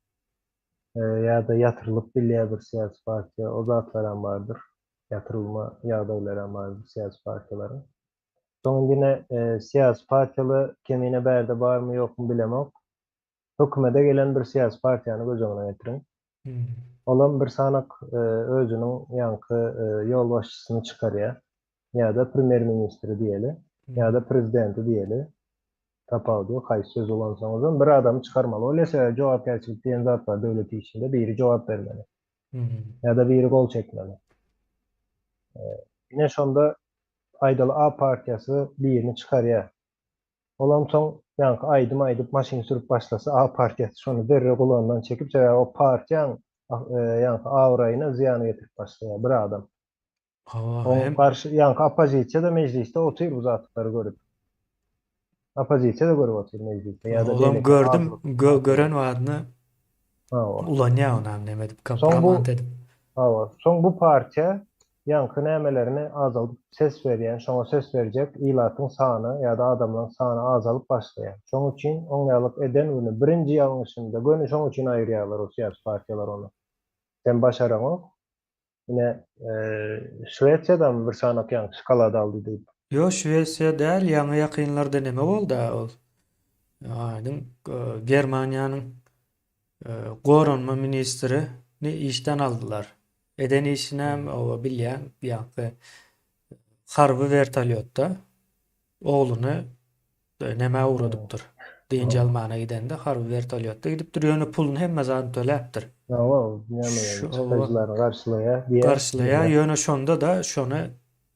B: Ýa-da ýatyrylyp bilýär bir syýasy partiýa, o zatlaram bardyr. Ýatyrylma ýagdaýlaram bardyr syýasy partiýalaryň. Soň indi ine syýasy partiýaly kemine bärde barmy ýokmy bilemok. Hökümede gelen bir syýasy partiýany göz öňüne getiriň. Olam bir sanak özüniň ýaňky ýolbaşçysyny çykarýar. Ýa-da premýer-ministri diýeli, ýa-da prezidenti diýeli. Tapawudy ýok, haýsy sözi ulansaňyzam bir adamy çykarmaly bolýar, sebäbi jogapkärçilik diýen zat bar döwlet işinde, biri jogap bermeli. Ýa-da biri gol çekmeli. Ine şonda aýdaly A partiýasy birini çykarýar. Olam soň ýaňky aýdym aýdyp maşyn sürüp başlasa A partiýasy şony derrew gulagyndan çekip, sebäbi o partiýaň ýaňky abraýyna zyýan getirip başlaýar bir adam.
A: Hawa,
B: Oň
A: hem
B: garşy ýaňky oppozisiýa-da mejlisde otyr bu zatlary görüp. Oppozisiýa-da görüp otyr mejlisde ýa-da
A: olam
B: beýleki
A: gördüm,
B: azlyk
A: gö
B: partiýalar.
A: gören badyna
B: Hawa.
A: ulanýar onam neme edip,
B: Soň bu
A: kompromant edip.
B: hawa, soň bu partiýa ýaňky nämelerini azaldyp ses berýän, şoňa ses berjek ilatyň sany ýa-da adamlaryň sany azalyp başlaýar. Şoň üçin oň ýalyk eden güni birinji ýalňyşynda göni şoň üçin aýyrýarlar o syýasy partiýalar ony. Sen başaraňok. Ine, Şwesiýadamy bir sanak ýaňky şokolad aldy diýip.
A: Ýok, Şwesiýa däl, ýaňy ýakynlarda neme boldy-a ol? Aýdyň, Germaniýanyň goranma ministrini işden aldylar. Eden işinem, oba bilýäň, ýaňky harby wertolýotda ogluny nämä ugradypdyr. Dynç almana gidende harby wertolýotda gidipdir, ýöne puluny hemme zadyny töläpdir.
B: Hawa, näme çykdajylaryny garşylaýar diýýär.
A: Garşylaýar, ýöne şonda-da şony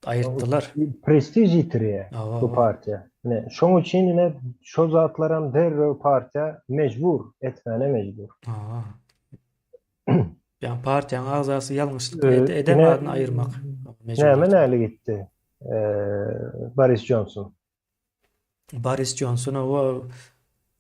A: aýyrtdylar.
B: Prestiž ýitirýär bu partiýa. Ine, şoň üçin ine şo zatlaram derrew partiýa mejbur, etmäne mejbur.
A: Hawa. Ýa partiýanyň agzasy ýalňyşlyk eden zadyny aýyrmak
B: mejbur. Näme näli gitdi? Boris Johnson.
A: Boris Johnson o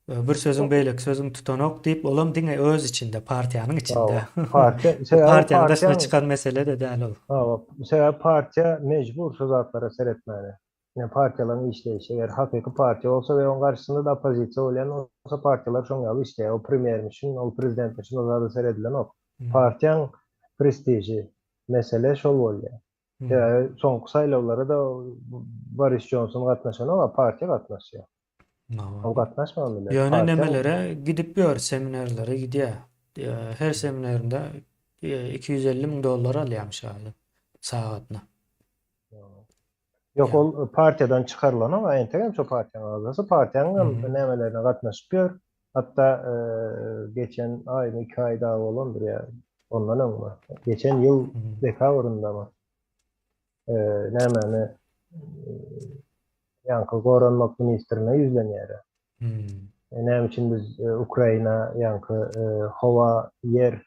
A: bir sözüň beýleki sözüň tutanok diýip, olam diňe öz içinde, partiýanyň içinde.
B: Partiýa,
A: partiýanyň daşyna çykan mesele-de däl ol.
B: Hawa, sebäbi partiýa mejbur şu zatlara seretmäne. Ine partiýalaryň işleýşi, eger hakyky partiýa bolsa we oň garşysynda-da oppozisiýa bolýan bolsa, partiýalar şoň ýaly işleýär. Ol premýermişin, ol prezidentmişin o zada seredilenok. Partiýaň prestiži, mesele şol bolýar. Sebäbi soňky saýlawlara-da Boris Jonson gatnaşanok, a partiýa gatnaşýar. Ol gatnaşman biler.
A: Ýöne nemelere gidip ýör, seminerlere gidýär. Her seminerinde 250 müň dollar alýarmyş aýlyk sagatyna.
B: Ýok, ol partiýadan çykarylanok, a entegem şo partiýanyň agzasy, partiýanyň hem nämelerine gatnaşyp ýör. Hatda geçen aýmy, iki aý dagy bolandyr ýa ondan öňmi, geçen ýyl dekabrynda-my, nämäni ýaňky goranmak ministrine ýüzlenýär. Näme üçin biz Ukraina ýaňky howa, ýer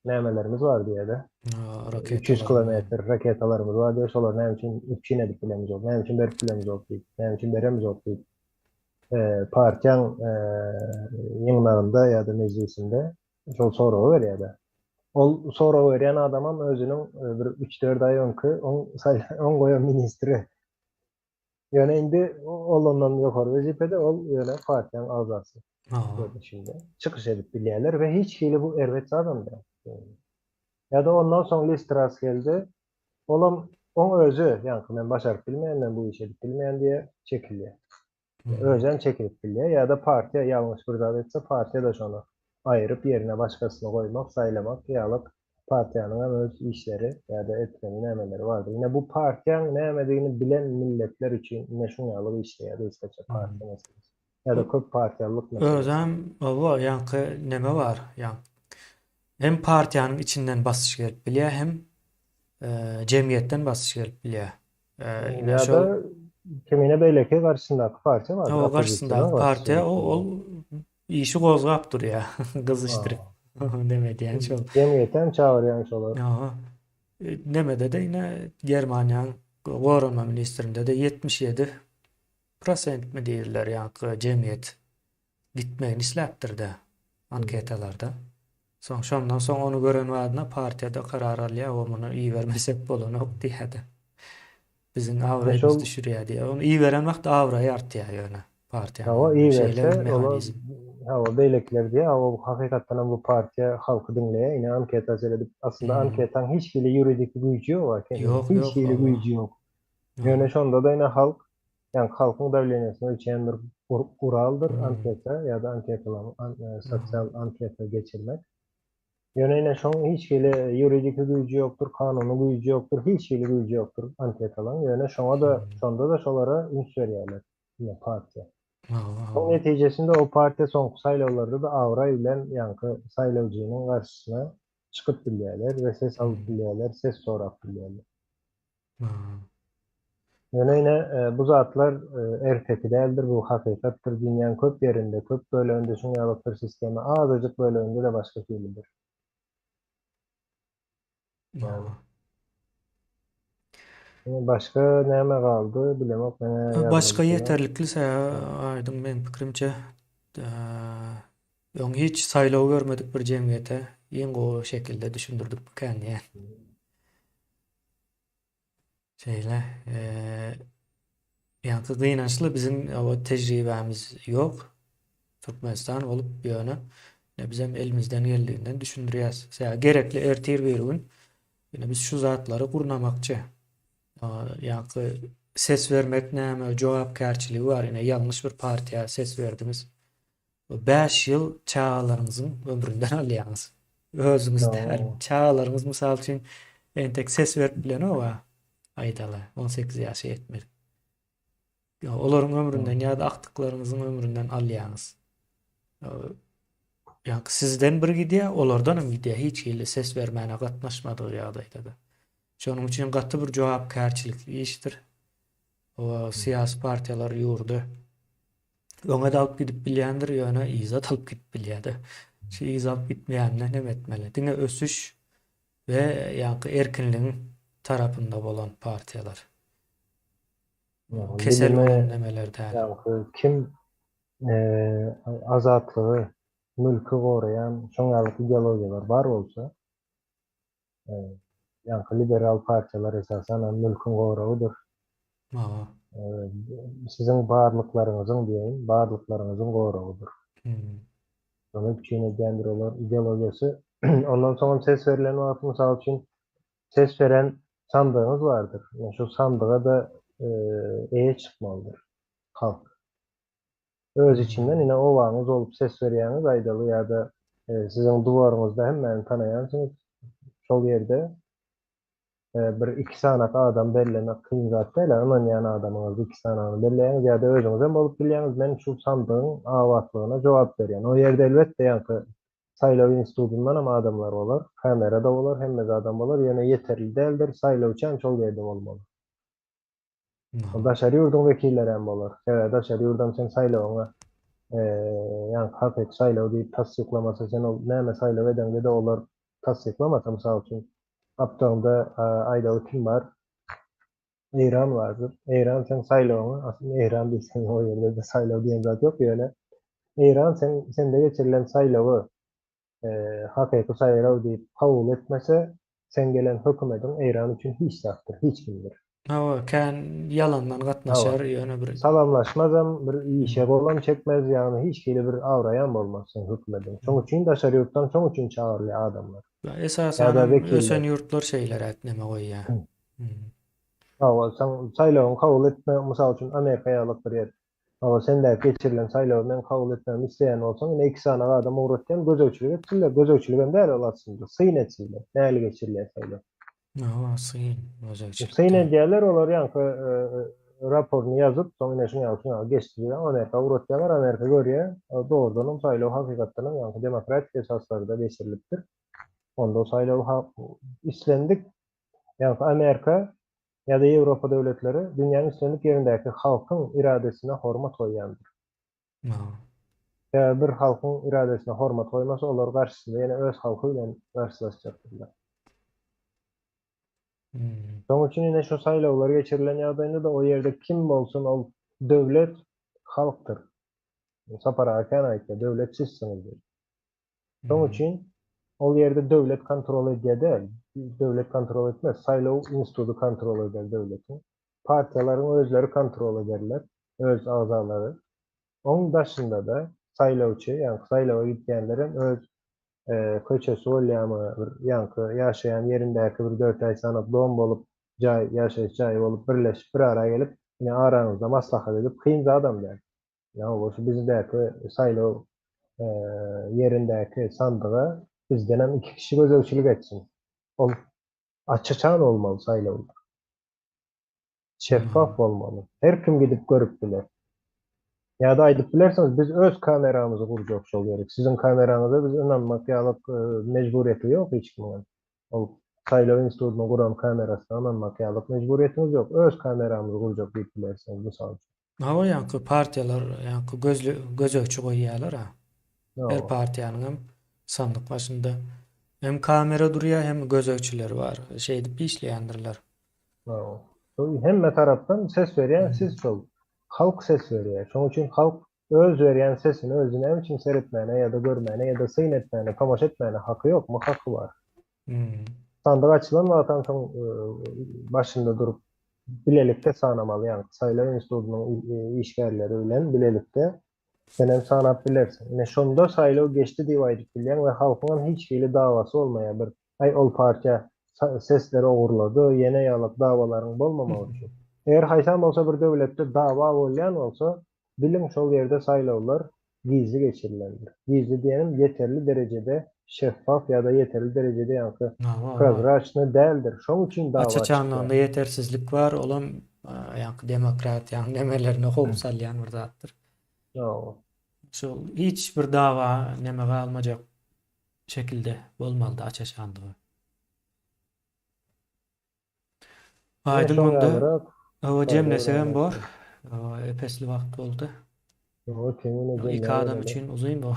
B: nämelerimiz bar diýýär-de. 300 kilometr raketalarymyz bar diýýär, şolary näme üçin üpjün edip bilemizok, näme üçin berip bilemizok diýip, näme üçin beremizok diýip, partiýaň ýygnagynda ýa-da mejlisinde şol soragy berýär-de. Ol soragy berýän adamam özüniň bir üç-dört aý öňki oň oň goýan ministri. Ýöne indi ol ondan ýokary wezipede, ol ýöne partiýanyň agzasy görnüşinde çykyş edip bilýärler we hiç hili bu erbet zadam däl. Ýa-da ondan soň Liz Trass geldi, olam oň özi ýaňky men başaryp bilmeýän, men bu işi edip bilmeýän diýe çekilýär. Özem çekilip bilýär ýa-da partiýa ýalňyş bir zat etse partiýa-da şony aýyryp ýerine başgasyny goýmak, saýlamak ýalyk partiýanyň hem öz işleri ýa-da etmeli nämeleri bardyr. Ine bu partiýaň nämedigini bilen milletler üçin ine şuň ýalyk işleýär gysgaça partiýa meselesi ýa-da köp partiýalylyk
A: meselesi. Özem hawa ýaňky neme bar ýaňky hem partiýanyň içinden basyş gelip bilýär hem jemgyýetden basyş gelip bilýär.
B: Ýa-da kemine beýleki garşysyndaky partiýa
A: bardyr. O garşysyndaky partiýa o ol işi gozgap durýar, gyzyşdyryp. Neme edýän şol.
B: Jemgyýeti hem çagyrýan şolar.
A: Aha. Nemede-de ine Germaniýanyň goranma ministrinde-de 77 prosentmi diýdiler ýaňky jemgyýet gitmegini isläpdir-dä anketalarda. Soň şondan soň ony gören badyna partiýada karar alýar, o muny ibermesek bolanok diýýär-de. Biziň abraýymyzy düşürýär diýýär. Ony iberen wagty abraýy artýar ýöne partiýanyň.
B: Hawa, iberse, olar hawa, beýlekiler diýýär, hawa, bu hakykatdan hem bu partiýa halky diňleýär, ine anketa seredip, aslynda anketaň hiç hili ýuridiki güýji ýok eken.
A: Ýok,
B: ýok. Hiç hili güýji ýok. Ýöne şonda-da ine halk Ýagny halkyň dawleniýasyny ölçeýän bir guraldyr anketa ýa-da anketalaryň sosial anketa geçirmek. Ýöne ine şoň hiç hili ýuridiki güýji ýokdur, kanuny güýji ýokdur, hiç hili güýji ýokdur anketalaryň. Ýöne şoňa-da, şonda-da şolara üns berýärler, ine partiýa. Şoň netijesinde o partiýa soňky saýlawlarda-da abraý bilen ýaňky saýlawjynyň garşysyna çykyp bilýärler we ses alyp bilýärler, ses sorap bilýärler. Ýöne ine bu zatlar erteki däldir, bu hakykatdyr. Dünýäň köp ýerinde, köp böleginde şuň ýaly bir sistema, azajyk böleginde-de başga hilidir. Ýagny. Ine başga näme galdy, bilemok men
A: ýazmaly. Başga ýeterlikli aýdyň meň pikirimçe. Öň hiç saýlaw görmedik bir jemgyýete iň gowy şekilde düşündirdik diýen. Şeýle, ýaňky gynançly biziň o tejribämiz ýok. Türkmenistan bolup ýöne. Ine bizem elimizden geldiginden düşündirýäs. Sebäbi gerekli ertir bir gün ine biz şu zatlary gurnamakçy. Ýaňky ses bermek näme, jogapkärçiligi bar. Ine ýalňyş bir partiýa ses berdiňiz. 5 ýyl çagalaryňyzyň ömründen alýaňyz. Özüňiz däl, çagalaryňyz mysal üçin entek ses berip bilenok-a, aýdaly, 18 ýaşa ýetmedik. Olaryň ömründen ýa-da agtyklaryňyzyň ömründen alýaňyz. Ýa sizden bir gidýär, olardan hem gidýär, hiç hili ses bermäne gatnaşmadygy ýagdaýda-da. Şonuň üçin gaty bir jogapkärçilikli işdir. O syýasy partiýalar ýurdy öňe-de alyp gidip bilýändir, ýöne yza-da alyp gidip bilýär-de. Şu yza alyp gitmeýänine näme etmeli? Diňe ösüş we ýaňky erkinligiň tarapynda bolan partiýalar. Kesel bolan nemeler däl.
B: Ýaňky kim azatlygy, mülki goraýan şoň ýaly ideologiýalar bar bolsa, Ýaňky liberal partiýalar esasanam mülküň goragydyr.
A: Hawa.
B: Siziň barlyklaryňyzyň diýeýin, barlyklaryňyzyň goragydyr. Şony üpjün edýändir olar ideologiýasy. Ondan soňam ses berlen wagty mysal üçin ses beren sandygyňyz bardyr. Şu sandyga-da eýe çykmalydyr halk. Öz içinden ine obaňyz bolup ses berýäňiz aýdaly ýa-da siziň dworyňyzda hemmäni tanaýansyňyz şol ýerde bir iki sanak adam bellemek kyn zat däl ynanýan adamyňyzy iki sanagyny belleýäňiz ýa-da özüňizem bolup bilýäňiz men şu sandygyň abatlygyna jogap berýän o ýerde elbetde ýaňky saýlaw institutyndanam adamlar bolar kamera-da bolar hemme zadam bolar ýöne ýeterli däldir saýlawçy hem şol ýerde bolmaly. Daşary ýurduň wekilleri hem bolar. Sebäbi daşary ýurdam sen saýlawyňa ýaňky hakyky saýlaw diýip tassyklamasa, sen ol näme saýlaw edeňde-de olar tassyklamasa, mysal üçin, gapdagyňda aýdaly kim bar? Eýran bardyr. Eýran seň saýlawyňy, aslynda Eýran diýseň o ýerde-de saýlaw diýen zat ýok, ýöne Eýran seň sende geçirilen saýlawy hakyky saýlaw diýip kabul etmese, seň gelen hökümediň Eýran üçin hiç zatdyr, hiç kimdir.
A: Hawa, kän ýalandan gatnaşar, ýöne bir.
B: Salamlaşmazam, bir işe golam çekmez, ýagny hiç hili bir abraýam bolmaz seň hökümediň. Şoň üçin daşary ýurtdan şoň üçin çagyrylýar adamlar.
A: Esasanam ösen ýurtlar şeýleräk neme goýýar.
B: Hawa, seň saýlawyňy kabul etme, mysal üçin Amerika ýalyk bir ýer. Hawa, sendäki geçirilen saýlawy men kabul etmegimi isleýän bolsaň, ine iki sany adam ugratýan, gözegçilik etsinler, gözegçiligem däl ol aslynda, syn etsinler, nähili geçirilýär saýlaw.
A: Hawa, syn, gözegçilik
B: Syn edýärler, olar ýaňky raporyny ýazyp, soň ine şuň ýaly, şuň ýaly geçdi diýýär, Amerika ugratýarlar, Amerika görýär, dogrudanam saýlaw hakykatdanam ýaňky demokratik esaslarda geçirilipdir. Onda saýlaw islendik, ýaňky Amerika ýa-da Ýewropa döwletleri dünýäniň islendik ýerindäki halkyň iradesine hormat goýýandyr. Sebäbi bir halkyň iradesine hormat goýmasa, olar garşysynda ýene öz halky bilen garşylaşjakdyrlar. Şonuň üçin ine şu saýlawlar geçirilen ýagdaýynda-da o ýerde kim bolsun ol döwlet halkdyr. Sapar aga kän aýtýar, döwlet sizsiňiz diýip. Şoň üçin ol ýerde döwlet kontrol edýär däl. Döwlet kontrol etmez. Saýlaw instituty kontrol eder döwletiň. Partiýalaryň özleri kontrol ederler, öz agzalary. Oň daşynda-da saýlawçy, ýaňky saýlawa gidýänler hem öz köçesi bolýarmy, bir ýaňky ýaşaýan ýerindäki bir dört-bäş sany dom bolup, jaý, ýaşaýyş jaýy bolup birleşip bir ara gelip, ine araňyzda maslahat edip, kyn zadam däl. Ýa bolsa bizdäki saýlaw ýerindäki sandyga bizdenem iki kişi gözegçilik etsin. Ol aç-açan bolmaly saýlawlar. Şeffaf bolmaly. Her kim gidip görüp biler. Ýa-da aýdyp bilersiňiz, biz öz kameramyzy gurjak şol ýere. Siziň kameraňyza biz ynanmak ýalyk mejburiýeti ýok hiç kimiňem. Ol saýlaw institutynyň guran kamerasyna ynanmak ýalyk mejburiýetiňiz ýok. Öz kameramyzy gurjak diýip bilersiňiz, mysal üçin.
A: Hawa ýaňky partiýalar ýaňky gözli gözegçi goýýarlar a. Her partiýanyň hem sandyk başynda hem kamera durýar hem gözegçileri bar. Şeýdip işleýändirler.
B: Hawa. Hemme tarapdan ses berýän siz şol. Halk ses berýär. Şoň üçin halk öz berýän sesini özi näme üçin seretmäne ýa-da görmäne ýa-da syn etmäne, tomaşa etmäne haky ýokmy? Haky bar. Sandyk açylan wagtam şoň başynda durup bilelikde sanamaly, ýagny saýlaw institutynyň işgärleri bilen bilelikde. Sen hem sanap bilersiň. Ine şonda saýlaw geçdi diýip aýdyp bilýäň we halkyňam hiç hili dawasy bolmaýar bir aý ol partiýa sesleri ogurlady, ýene ýalak dawalaryň bolmamagy üçin. Eger haýsam bolsa bir döwletde dawa bolýan bolsa, biliň şol ýerde saýlawlar gizli geçirilendir. Gizli diýenim ýeterli derejede şeffaf ýa-da ýeterli derejede ýaňky prozraçny däldir. Şoň üçin dawa çykýar.
A: Aç-açanlygynda ýetersizlik bar, olam ýaňky demokratiýanyň nemelerine howp salýan bir zatdyr.
B: Hawa.
A: Şol hiç bir dawa neme galmajak şekilde bolmalydy aç-açanlygy. Aýdyň onda. Hawa jemlesegem bor. Epesli wagt boldy. Iki adam üçin uzyn bu.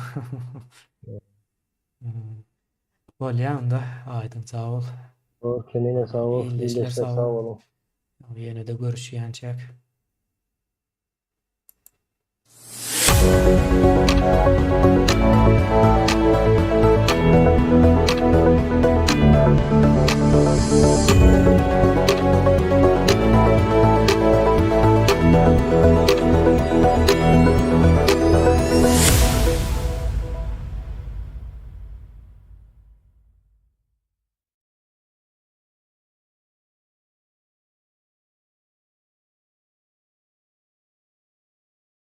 A: Bolýa onda Aýdyň sag bol.
B: Bor, kemine sag bol. Ildeşler sag boluň.
A: Ýene-de görüşýänçäk.